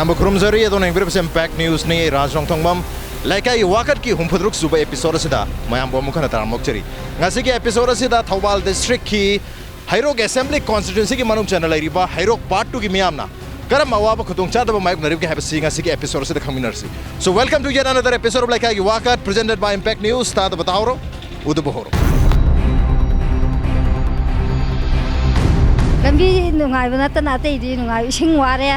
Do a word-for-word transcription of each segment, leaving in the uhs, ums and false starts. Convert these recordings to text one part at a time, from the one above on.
ꯌꯥꯝꯕ ꯈꯨꯔꯨꯝꯖꯔꯤ꯫ ꯑꯗꯣꯝꯅ ꯌꯦꯡꯕꯤꯔꯤꯕꯁꯤ ꯏꯝꯄꯦꯛ ꯅ꯭ꯌꯨꯁꯅꯤ꯫ ꯔꯥꯖ ꯔꯣꯡꯊꯣꯡꯕꯝ ꯂꯩꯀꯥꯏꯒꯤ ꯋꯥꯀꯠꯀꯤ ꯍꯨꯝꯐꯨꯇꯔꯨꯛ ꯁꯨꯕ episode ꯑꯁꯤꯗ ꯃꯌꯥꯝꯕꯨ ꯑꯃꯨꯛ ꯍꯟꯅ ꯇꯔꯥꯝꯅ ꯑꯣꯛꯆꯔꯤ꯫ ꯉꯁꯤꯒꯤ episode ꯑꯁꯤꯗ ꯊꯧꯕꯥꯜ districtꯀꯤ ꯍꯩꯔꯣꯛ assembly constituencyꯒꯤ ꯃꯅꯨꯡ ꯆꯟꯅ ꯂꯩꯔꯤꯕ ꯍꯩꯔꯣꯛ part twoꯒꯤ ꯃꯤꯌꯥꯝꯅ ꯀꯔꯝꯕ ꯑꯋꯥꯕ ꯈꯨꯗꯣꯡꯆꯥꯗꯕ ꯃꯥꯌꯣꯛꯅꯔꯤꯕꯒꯦ ꯍꯥꯏꯕꯁꯤ ꯉꯁꯤꯒꯤ episode ꯑꯁꯤꯗ ꯈꯪꯃꯤꯟꯅꯔꯁꯤ꯫ So, welcome to yet another episode of ꯂꯩꯀꯥꯏꯒꯤ ꯋꯥꯀꯠ, presented by ꯏꯝꯄꯦꯛ ꯅ꯭ꯌꯨꯁ꯫ ꯇꯥꯗꯕ ꯇꯥꯍꯧꯔꯣ, ꯎꯗꯕ ꯍꯧꯔꯣ꯫ ꯂꯝꯕꯤ ꯅꯨꯡꯉꯥꯏꯕ ꯅꯠꯇꯅ ꯑꯇꯩꯗꯤ ꯅꯨꯡꯉꯥꯏ꯫ ꯏꯁꯤꯡ ꯋꯥꯔꯦ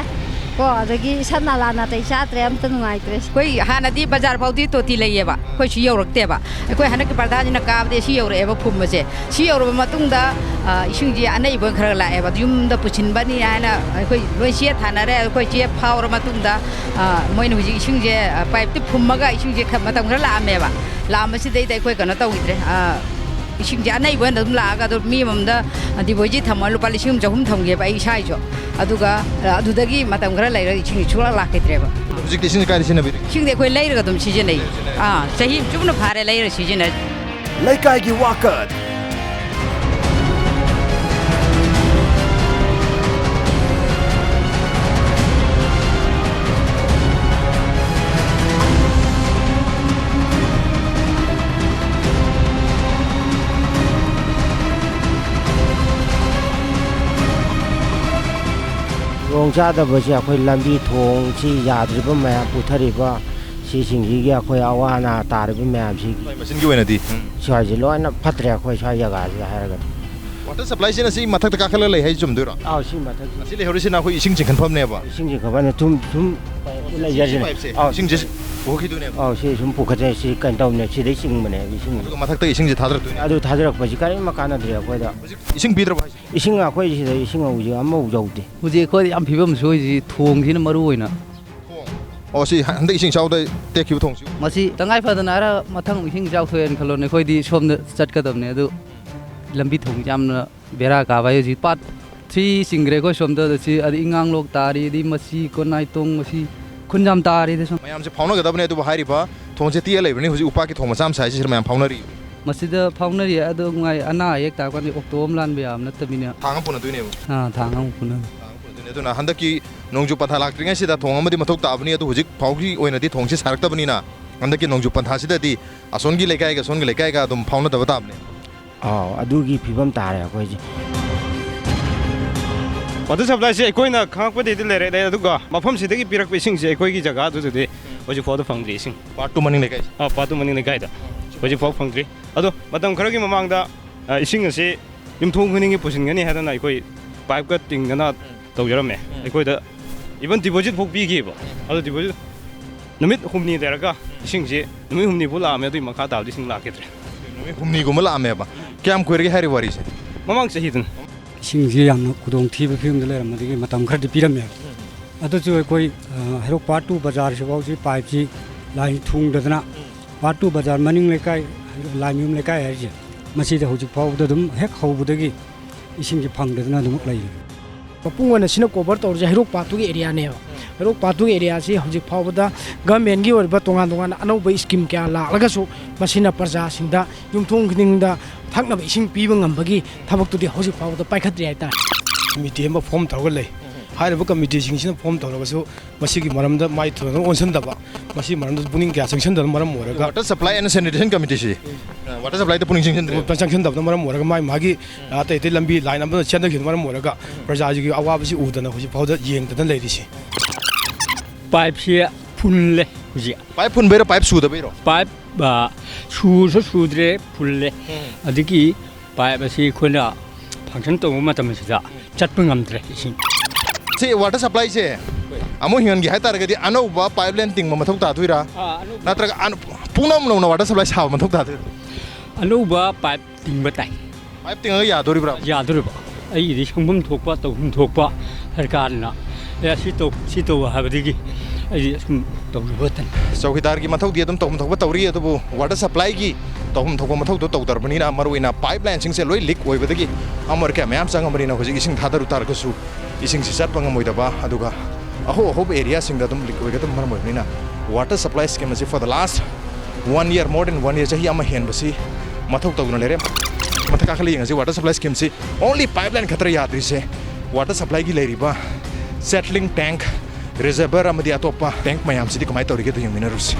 ꯀꯣ, ꯑꯗꯒꯤ ꯏꯁꯥ ꯅꯥꯂꯥ ꯅꯥꯇꯩ ꯆꯥꯗ꯭ꯔꯦ, ꯑꯝꯇ ꯅꯨꯡꯉꯥꯏꯇ꯭ꯔꯦ꯫ ꯑꯩꯈꯣꯏ ꯍꯥꯟꯅꯗꯤ ꯕꯖꯥꯔ ꯐꯥꯎꯗꯤ ꯇꯣꯇꯤ ꯂꯩꯌꯦꯕ, ꯑꯩꯈꯣꯏ ꯁꯤ ꯌꯧꯔꯛꯇꯦꯕ꯫ ꯑꯩꯈꯣꯏ ꯍꯟꯗꯛꯀꯤ ꯄ꯭ꯔꯙꯥꯟꯁꯤꯅ ꯀꯥꯕꯗꯤ ꯁꯤ ꯌꯧꯔꯛꯑꯦꯕ, ꯐꯨꯝꯕꯁꯦ꯫ ꯁꯤ ꯌꯧꯔꯕ ꯃꯇꯨꯡꯗ, ꯑ, ꯏꯁꯤꯡꯁꯦ ꯑꯅꯩꯕ ꯑꯣꯏꯅ ꯈꯔ ꯂꯥꯛꯑꯦꯕ꯫ ꯑꯗꯨ ꯌꯨꯝꯗ ꯄꯨꯁꯤꯟꯕꯅꯤ ꯍꯥꯏꯅ ꯑꯩꯈꯣꯏ ꯂꯣꯏ ꯆꯦ ꯊꯥꯅꯔꯦ꯫ ꯑꯩꯈꯣꯏ ꯆꯦ ꯐꯥꯎꯔ ꯃꯇꯨꯡꯗ, ꯑ, ꯃꯣꯏꯅ ꯍꯧꯖꯤꯛ ꯏꯁꯤꯡꯁꯦ, ꯑ, pipeꯇꯤ ꯐꯨꯝꯃꯒ ꯏꯁꯤꯡꯁꯦ ꯈ-, ꯃꯇꯝ ꯈꯔ ꯂꯥꯛꯑꯝꯃꯦꯕ꯫ ꯂꯥꯛꯑꯝꯕꯁꯤꯗꯩꯗ ꯑꯩꯈꯣꯏ ꯀꯩꯅꯣ ꯇꯧꯈꯤꯗ꯭ꯔꯦ꯫ ꯑ, ꯏꯁꯤꯡꯁꯦ ꯑꯅꯩꯕ ꯑꯣꯏꯅ ꯑꯗꯨꯝ ꯂꯥꯛꯑꯒ ꯑꯗꯨꯝ ꯃꯤ ꯑꯃꯃꯝꯗ deposit ꯊꯝꯃꯒ ꯂꯨꯄꯥ ꯂꯤꯁꯤꯡ ꯑꯃ ꯆꯍꯨꯝ ꯊꯝꯒꯦꯕ ꯑꯩ ꯏꯁꯥꯒꯤꯁꯨ꯫ ꯑꯗꯨꯒ, ꯑ, ꯑꯗꯨꯗꯒꯤ ꯃꯇꯝ ꯈꯔ ꯂꯩꯔꯒ ꯏꯁꯤꯡ ꯁꯨꯡꯂꯥꯛ ꯂꯥꯛꯈꯤꯗ꯭ꯔꯦꯕ꯫ ꯍꯧꯖꯤꯛꯇꯤ ꯏꯁꯤꯡꯁꯦ ꯀꯥꯏꯗ ꯁꯤꯖꯤꯟꯅꯕꯤꯔꯤ? ꯏꯁꯤꯡꯗꯤ ꯑꯩꯈꯣꯏ ꯂꯩꯔꯒ ꯑꯗꯨꯝ ꯁꯤꯖꯤꯟꯅꯩ꯫ ꯑꯥ, ꯆꯍꯤ ꯑꯃ ꯆꯨꯞꯅ ꯐꯥꯔꯦ ꯂꯩꯔ ꯁꯤꯖꯤꯟꯅꯔꯤ꯫ ꯂꯩꯀꯥꯏꯒꯤ ꯋꯥꯀꯠ꯫ ꯈꯨꯗꯣꯡꯆꯥꯗꯕꯁꯦ ꯑꯩꯈꯣꯏ ꯂꯝꯕꯤ ꯊꯣꯡꯁꯤ ꯌꯥꯗ꯭ꯔꯤꯕ ꯃꯌꯥꯝ ꯄꯨꯊꯔꯤꯕ ꯁꯤꯁꯤꯡꯁꯤꯒꯤ ꯑꯩꯈꯣꯏ ꯑꯋꯥ ꯑꯅꯥ ꯇꯥꯔꯤꯕ ꯃꯌꯥꯝꯁꯤꯒꯤ ꯃꯆꯤꯟꯒꯤ ꯑꯣꯏꯅꯗꯤ, ꯎꯝ꯫ ꯁ꯭ꯋꯥꯏꯁꯦ ꯂꯣꯏꯅ ꯐꯠꯇ꯭ꯔꯦ ꯑꯩꯈꯣꯏ ꯁ꯭ꯋꯥꯏ ꯖꯒꯥꯁꯤꯗ ꯍꯥꯏꯔꯒꯗꯤ꯫ Water supplyꯁꯤꯅ ꯁꯤ ꯃꯊꯛꯇ ꯀꯥꯈꯠꯂꯒ ꯂꯩ ꯍꯥꯏꯁꯤ ꯆꯨꯝꯗꯣꯏꯔꯣ? ꯑꯥꯎ, ꯁꯤ ꯃꯊꯛ ꯑꯁꯤ ꯂꯩꯍꯧꯔꯤꯁꯤꯅ ꯑꯩꯈꯣꯏ ꯏꯁꯤꯡ ꯆꯤꯡꯈꯠꯐꯝꯅꯦꯕ? ꯏꯁꯤꯡ ꯆꯤꯡꯈꯠꯐꯝꯅꯦ꯫ ꯊꯨꯝ, ꯊꯨꯝ ꯁꯤ ꯂꯩꯖꯔꯤꯅꯦ꯫ Pipeꯁꯦ, ꯑꯥꯎ꯫ ꯏꯁꯤꯡꯁꯦ ꯄꯨꯈꯠꯈꯤꯗꯣꯏꯅꯦꯕ? ꯑꯥꯎ, ꯁꯤ ꯁꯨꯝ ꯄꯨꯈꯠꯆꯩ꯫ ꯁꯤ ꯀꯩꯅꯣ ꯇꯧꯕꯅꯦ, ꯁꯤꯗꯩ ꯆꯤꯡꯕꯅꯦ ꯏꯁꯤꯡ꯫ ꯑꯗꯨꯒ ꯃꯊꯛꯇ ꯏꯁꯤꯡꯁꯦ ꯊꯥꯗꯔꯛꯇꯣꯏꯅꯦ? ꯑꯗꯨ ꯊꯥꯗꯔꯛꯄꯁꯤ ꯀꯔꯤꯝ ꯀꯥꯟꯅꯗ꯭ꯔꯦ ꯑꯩꯈꯣꯏꯗ꯫ ꯍꯧꯖꯤꯛ ꯏꯁꯤꯡ ꯄꯤꯗ꯭ꯔꯕ ꯍꯥꯏꯁꯦ? ꯏꯁꯤꯡ ꯑꯩꯈꯣꯏ ꯁꯤꯗ ꯏꯁꯤꯡ ꯍꯧꯖꯤꯛ ꯑꯃꯐꯥꯎ ꯌꯧꯗꯦ꯫ ꯍꯧꯖꯤꯛ ꯑꯩꯈꯣꯏꯗ ꯌꯥꯝ ꯐꯤꯕꯝ ꯁꯣꯏꯔꯤꯁꯤ ꯊꯣꯡꯁꯤꯅ ꯃꯔꯨ ꯑꯣꯏꯅ꯫ ꯊꯣꯡ? ꯑꯣ, ꯁꯤ ꯍꯟꯗꯛ ꯏꯁꯤꯡ ꯏꯆꯥꯎꯗ ꯇꯦꯛꯈꯤꯕ ꯊꯣꯡꯁꯤ? ꯃꯁꯤ ꯇꯉꯥꯏ ꯐꯗꯅ ꯍꯥꯏꯔ ꯃꯊꯪ ꯏꯁꯤꯡ ꯏꯆꯥꯎ ꯊꯣꯛꯑꯦꯅ ꯈꯜꯂꯣꯅꯦ, ꯑꯩꯈꯣꯏꯗꯤ ꯁꯣꯝꯗ ꯆꯠꯀꯗꯕꯅꯦ꯫ ꯑꯗꯨ ꯂꯝꯕꯤ ꯊꯣꯡ ꯌꯥꯝꯅ ꯕꯦꯔꯥ ꯀꯥꯕ ꯍꯥꯏ ꯍꯧꯖꯤꯛ part three ꯆꯤꯡꯈ꯭ꯔꯦ ꯑꯩꯈꯣꯏ ꯁꯣꯝꯗ꯫ ꯑꯗ ꯁꯤ ꯑꯗꯩ ꯏꯉꯥꯡꯂꯣꯛ ꯇꯥꯔꯤ, ꯑꯗꯩ ꯃꯁꯤ ꯀꯣꯅꯥꯏꯇꯣꯡ, ꯃꯁꯤ ꯈꯨꯟꯖꯥꯝ ꯇꯥꯔꯤꯗ ꯁꯨꯝ꯫ ꯃꯌꯥꯝꯁꯦ ꯐꯥꯎꯅꯒꯗꯕꯅꯦ, ꯑꯗꯨꯕꯨ ꯍꯥꯏꯔꯤꯕ ꯊꯣꯡꯁꯦ ꯇꯦꯛꯑ ꯂꯩꯕꯅꯤ꯫ ꯍꯧꯖꯤꯛ ꯎꯄꯥꯛꯀꯤ ꯊꯣꯡ ꯃꯆꯥ ꯑꯃ ꯁꯥꯏꯁꯦ, ꯁꯤꯗ ꯃꯌꯥꯝ ꯐꯥꯎꯅꯔꯤ꯫ ꯃꯁꯤꯗ ꯐꯥꯎꯅꯔꯤ, ꯑꯗꯣ ꯉꯥꯏ ꯑꯅꯥ ꯑꯌꯦꯛ ꯇꯥꯔꯀꯥꯟꯗ ꯑꯣꯛꯇꯣ ꯑꯃ ꯂꯥꯟꯕ ꯌꯥꯕ ꯅꯠꯇꯕꯅꯤꯅ꯫ ꯊꯥꯡ ꯑꯃ ꯄꯨꯅꯗꯣꯏꯅꯦꯕ꯫ ꯑꯥ, ꯊꯥꯡ ꯑꯃ ꯄꯨꯅ꯫ ꯊꯥꯡ ꯑꯃ ꯄꯨꯅꯗꯣꯏꯅꯦ꯫ ꯑꯗꯨꯅ ꯍꯟꯗꯛꯀꯤ ꯅꯣꯡꯖꯨ ꯄꯟꯊꯥ ꯂꯥꯛꯇ꯭ꯔꯤꯉꯩꯁꯤꯗ ꯊꯣꯡ ꯑꯃꯗꯤ ꯃꯊꯧ ꯇꯥꯕꯅꯤ꯫ ꯑꯗꯨ ꯍꯧꯖꯤꯛ ꯐꯥꯎꯒꯤ ꯑꯣꯏꯅꯗꯤ ꯊꯣꯡꯁꯤ ꯁꯥꯔꯛꯇꯕꯅꯤꯅ ꯍꯟꯗꯛꯀꯤ ꯅꯣꯡꯖꯨ ꯄꯟꯊꯥꯁꯤꯗꯗꯤ ꯑꯁꯣꯟꯒꯤ ꯂꯩꯀꯥꯏꯒ ꯑꯁꯣꯟꯒꯤ ꯂꯩꯀꯥꯏꯒ ꯑꯗꯨꯝ ꯐꯥꯎꯅꯗꯕ ꯇꯥꯕꯅꯤ꯫ ꯑꯥꯎ, ꯑꯗꯨꯒꯤ ꯐꯤꯕꯝ ꯇꯥꯔꯦ ꯑꯩꯈꯣꯏꯁꯦ꯫ ꯋꯥꯇꯔ ꯁꯄ꯭ꯂꯥꯏꯁꯦ ꯑꯩꯈꯣꯏꯅ ꯈꯪꯉꯛꯄꯗꯩꯗꯤ ꯂꯩꯔꯛꯑꯦ, ꯑꯗꯨꯒ ꯃꯐꯝꯁꯤꯗꯒꯤ ꯄꯤꯔꯛꯄ ꯏꯁꯤꯡꯁꯦ ꯑꯩꯈꯣꯏꯒꯤ ꯖꯒꯥꯗꯨꯗꯗꯤ ꯍꯧꯖꯤꯛꯐꯥꯎꯗ ꯐꯪꯗ꯭ꯔꯤ ꯏꯁꯤꯡ꯫ ꯄꯥꯔꯠ ꯇꯨ ꯃꯅꯤꯡ ꯂꯩꯀꯥꯏꯁꯦ꯫ ꯑꯥ, ꯄꯥꯠꯇꯨ ꯃꯅꯤꯡ ꯂꯩꯀꯥꯏꯗ ꯍꯧꯖꯤꯛꯐꯥꯎ ꯐꯪꯗ꯭ꯔꯤ꯫ ꯑꯗꯣ ꯃꯇꯝ ꯈꯔꯒꯤ ꯃꯃꯥꯡꯗ, ꯑ, ꯏꯁꯤꯡ ꯑꯁꯤ ꯌꯨꯝꯊꯣꯡ ꯈꯨꯗꯤꯡꯒꯤ ꯄꯨꯁꯤꯟꯒꯅꯤ ꯍꯥꯏꯗꯅ ꯑꯩꯈꯣꯏ ꯄꯥꯏꯞꯀ ꯇꯤꯡꯗꯅ ꯇꯧꯖꯔꯝꯃꯦ꯫ ꯑꯩꯈꯣꯏꯗ ꯏꯚꯟ ꯗꯤꯄꯣꯖꯤꯠ ꯐꯥꯎ ꯄꯤꯈꯤꯕ꯫ ꯑꯗꯣ ꯗꯤꯄꯣꯖꯤꯠ ꯅꯨꯃꯤꯠ ꯍꯨꯝꯅꯤ ꯂꯩꯔꯒ ꯏꯁꯤꯡꯁꯤ ꯅꯨꯃꯤꯠ ꯍꯨꯝꯅꯤ ꯐꯥꯎ ꯂꯥꯛꯑꯝꯃꯦ, ꯑꯗꯨꯒꯤ ꯃꯈꯥ ꯇꯥꯕꯗꯤ ꯏꯁꯤꯡ ꯂꯥꯛꯈꯤꯗ꯭ꯔꯦ꯫ ꯅꯨꯃꯤꯠ ꯍꯨꯝꯅꯤꯒꯨꯝꯕ ꯂꯥꯛꯑꯝꯃꯦꯕ꯫ ꯀꯌꯥꯝ ꯀꯨꯏꯔꯒꯦ ꯍꯥꯏꯔꯤ ꯋꯥꯔꯤꯁꯦ? ꯃꯃꯥꯡ ꯆꯍꯤꯗꯅ꯫ ꯏꯁꯤꯡꯁꯤ ꯌꯥꯝꯅ ꯈꯨꯗꯣꯡꯊꯤꯕ ꯐꯤꯕꯝꯗ ꯂꯩꯔꯝꯕꯗꯒꯤ ꯃꯇꯝ ꯈꯔꯗꯤ ꯄꯤꯔꯝꯃꯦꯕ꯫ ꯑꯗꯨꯁꯨ ꯑꯩꯈꯣꯏ, ꯑ, ꯍꯩꯔꯣꯛ ꯄꯥꯔꯠ ꯇꯨ ꯕꯖꯥꯔꯁꯤꯐꯥꯎꯁꯤ ꯄꯥꯏꯞꯁꯤ ꯂꯥꯏꯟ ꯊꯨꯡꯗꯗꯅ, ꯄꯥꯔꯠ ꯇꯨ ꯕꯖꯥꯔ ꯃꯅꯤꯡ ꯂꯩꯀꯥꯏ, ꯂꯥꯏꯃꯌꯨꯝ ꯂꯩꯀꯥꯏ ꯍꯥꯏꯔꯤꯁꯦ, ꯃꯁꯤꯗ ꯍꯧꯖꯤꯛ ꯐꯥꯎꯕꯗ ꯑꯗꯨꯝ ꯍꯦꯛ ꯍꯧꯕꯗꯒꯤ ꯏꯁꯤꯡꯁꯤ ꯐꯪꯗꯗꯅ ꯑꯗꯨꯃꯛ ꯂꯩꯔꯤ꯫ ꯃꯄꯨꯡ ꯑꯣꯏꯅ ꯁꯤꯅ ꯀꯣꯚꯔ ꯇꯧꯔꯤꯁꯦ ꯍꯩꯔꯣꯛ ꯄꯥꯠꯇꯨꯒꯤ ꯑꯦꯔꯤꯌꯥꯅꯦꯕ꯫ ꯍꯩꯔꯣꯛ ꯄꯥꯠꯇꯨꯒꯤ ꯑꯦꯔꯤꯌꯥꯁꯤ ꯍꯧꯖꯤꯛ ꯐꯥꯎꯕꯗ ꯒꯚꯔꯟꯃꯦꯟꯒꯤ ꯑꯣꯏꯔꯤꯕ ꯇꯣꯉꯥꯟ ꯇꯣꯉꯥꯟꯅ ꯑꯅꯧꯕ ꯁ꯭ꯀꯤꯝ ꯀꯌꯥ ꯂꯥꯛꯂꯒꯁꯨ ꯃꯁꯤꯅ ꯄ꯭ꯔꯖꯥꯁꯤꯡꯗ ꯌꯨꯝꯊꯣꯡ ꯈꯨꯗꯤꯡꯗ ꯊꯛꯅꯕ ꯏꯁꯤꯡ ꯄꯤꯕ ꯉꯝꯕꯒꯤ ꯊꯕꯛꯇꯨꯗꯤ ꯍꯧꯖꯤꯛ ꯐꯥꯎꯕꯗ ꯄꯥꯏꯈꯠꯇ꯭ꯔꯤ ꯍꯥꯏꯇꯥꯔꯦ꯫ ꯀꯃꯤꯇꯤ ꯑꯃ ꯐꯣꯝ ꯇꯧꯔꯒ ꯂꯩ꯫ ꯍꯥꯏꯔꯤꯕ ꯀꯃꯤꯇꯤꯁꯤꯡꯁꯤꯅ ꯐꯣꯝ ꯇꯧꯔꯒꯁꯨ ꯃꯁꯤꯒꯤ ꯃꯔꯝꯗ ꯃꯥꯏ ꯊꯣꯏꯗꯣꯛꯅ ꯑꯣꯟꯁꯤꯟꯗꯕ, ꯃꯁꯤꯒꯤ ꯃꯔꯝꯗ ꯄꯨꯛꯅꯤꯡ ꯀꯌꯥ ꯆꯪꯁꯤꯟꯗꯕꯅ ꯃꯔꯝ ꯑꯣꯏꯔꯒ Water Supply and Sanitation Committeeꯁꯤ, ꯋꯥꯇꯔ ꯁꯄ꯭ꯂꯥꯏꯗ ꯄꯨꯛꯅꯤꯡ ꯆꯪꯁꯤꯟꯗ꯭ꯔꯦ꯫ ꯆꯪꯁꯤꯟꯗꯕꯅ ꯃꯔꯝ ꯑꯣꯏꯔꯒ ꯃꯥꯏ ꯃꯥꯒꯤ ꯑꯇꯩ ꯑꯇꯩ ꯂꯝꯕꯤ ꯂꯥꯏꯟ ꯑꯃꯗ ꯆꯦꯟꯅꯈꯤꯕꯅ ꯃꯔꯝ ꯑꯣꯏꯔꯒ ꯄ꯭ꯔꯖꯥꯁꯤꯒꯤ ꯑꯋꯥꯕꯁꯤ ꯎꯗꯅ ꯍꯧꯖꯤꯛ ꯐꯥꯎꯗ ꯌꯦꯡꯗꯅ ꯂꯩꯔꯤꯁꯤ꯫ ꯄꯥꯏꯞꯁꯤ ꯐꯨꯜꯂꯦ ꯍꯧꯖꯤꯛ꯫ ꯄꯥꯏꯞ ꯐꯨꯟꯕꯩꯔꯣ, ꯄꯥꯏꯞ ꯁꯨꯗꯕꯩꯔꯣ? ꯄꯥꯏꯞ, ꯑ, ꯁꯨꯁꯨ ꯁꯨꯗ꯭ꯔꯦ, ꯐꯨꯜꯂꯦ꯫ ꯑꯗꯒꯤ ꯄꯥꯏꯞ ꯑꯁꯤ ꯑꯩꯈꯣꯏꯅ ꯐꯪꯁꯟ ꯇꯧꯕ ꯃꯇꯝ ꯑꯁꯤꯗ ꯆꯠꯄ ꯉꯝꯗ꯭ꯔꯦ ꯏꯁꯤꯡ꯫ ꯁꯤ ꯋꯥꯇꯔ ꯁꯄ꯭ꯂꯥꯏꯁꯦ ꯑꯃꯨꯛ ꯍꯤꯡꯍꯟꯒꯦ ꯍꯥꯏꯇꯥꯔꯒꯗꯤ ꯑꯅꯧꯕ ꯄꯥꯏꯞ ꯂꯥꯏꯟ ꯇꯤꯡꯕ ꯃꯊꯧ ꯇꯥꯗꯣꯏꯔꯥ? ꯅꯠꯇ꯭ꯔꯒ ꯑꯅ-, ꯄꯨꯡꯅꯧ ꯅꯧꯅ ꯋꯥꯇꯔ ꯁꯄ꯭ꯂꯥꯏ ꯁꯥꯕ ꯃꯊꯧ ꯇꯥꯗꯣꯏꯔꯥ? ꯑꯅꯧꯕ ꯄꯥꯏꯞ ꯇꯤꯡꯕ ꯇꯥꯏ꯫ ꯄꯥꯏꯞ ꯇꯤꯡꯉꯒ ꯌꯥꯗꯣꯔꯤꯕ꯭ꯔꯥ? ꯌꯥꯗꯣꯔꯤꯕ꯫ ꯑꯩꯒꯤꯗꯤ ꯁꯪꯐꯝ ꯊꯣꯛꯄ ꯇꯧꯐꯝ ꯊꯣꯛꯄ ꯁꯔꯀꯥꯔꯅ, "ꯑꯦ, ꯁꯤ ꯇꯧ, ꯁꯤ ꯇꯧ" ꯍꯥꯏꯕꯗꯒꯤ ꯑꯩꯗꯤ ꯑꯁꯨꯝ ꯇꯧꯖꯕ ꯈꯛꯇꯅꯤ꯫ ꯆꯧꯀꯤꯗꯥꯔꯒꯤ ꯃꯊꯧꯗꯤ ꯑꯗꯨꯝ ꯇꯧꯐꯝ ꯊꯣꯛꯄ ꯇꯧꯔꯤ, ꯑꯗꯨꯕꯨ ꯋꯥꯇꯔ ꯁꯄ꯭ꯂꯥꯏꯒꯤ ꯇꯧꯐꯝ ꯊꯣꯛꯄ ꯃꯊꯧꯗꯣ ꯇꯧꯗ꯭ꯔꯕꯅꯤꯅ, ꯃꯔꯨꯑꯣꯏꯅ ꯄꯥꯏꯞ ꯂꯥꯏꯟꯁꯤꯡꯁꯦ ꯂꯣꯏ ꯂꯤꯛ ꯑꯣꯏꯕꯗꯒꯤ ꯑꯃꯣꯠ ꯑꯀꯥꯏ ꯃꯌꯥꯝ ꯆꯪꯉꯕꯅꯤꯅ ꯍꯧꯖꯤꯛ ꯏꯁꯤꯡ ꯊꯥꯗꯔꯨ ꯇꯥꯔꯒꯁꯨ ꯏꯁꯤꯡꯁꯤ ꯆꯠꯄ ꯉꯝꯃꯣꯏꯗꯕ, ꯑꯗꯨꯒ ꯑꯍꯧ ꯑꯍꯧꯕ ꯑꯦꯔꯤꯌꯥꯁꯤꯡꯗ ꯑꯗꯨꯝ ꯂꯤꯛ ꯑꯣꯏꯒꯗꯕ ꯃꯔꯝ ꯑꯣꯏꯕꯅꯤꯅ ꯋꯥꯇꯔ ꯁꯄ꯭ꯂꯥꯏ ꯁ꯭ꯀꯤꯝ ꯑꯁꯤ for the last one year, more than one year, ꯆꯍꯤ ꯑꯃ ꯍꯦꯟꯕꯁꯤ ꯃꯊꯧ ꯇꯧꯗꯨꯅ ꯂꯩꯔꯦ꯫ ꯃꯊꯛ ꯀꯥꯈꯠꯂ ꯌꯦꯡꯉꯁꯤ, ꯋꯥꯇꯔ ꯁꯄ꯭ꯂꯥꯏ ꯁ꯭ꯀꯤꯝꯁꯤ only ꯄꯥꯏꯞ ꯂꯥꯏꯟ ꯈꯛꯇꯔ ꯌꯥꯗ꯭ꯔꯤꯁꯦ꯫ Water supplyꯒꯤ ꯂꯩꯔꯤꯕ settling tank, reservoir ꯑꯃꯗꯤ ꯑꯇꯣꯞꯄ tank ꯃꯌꯥꯝꯁꯤꯗꯤ ꯀꯃꯥꯏꯅ ꯇꯧꯔꯤꯒꯦꯗꯣ ꯌꯦꯡꯃꯤꯟꯅꯔꯨꯁꯤ꯫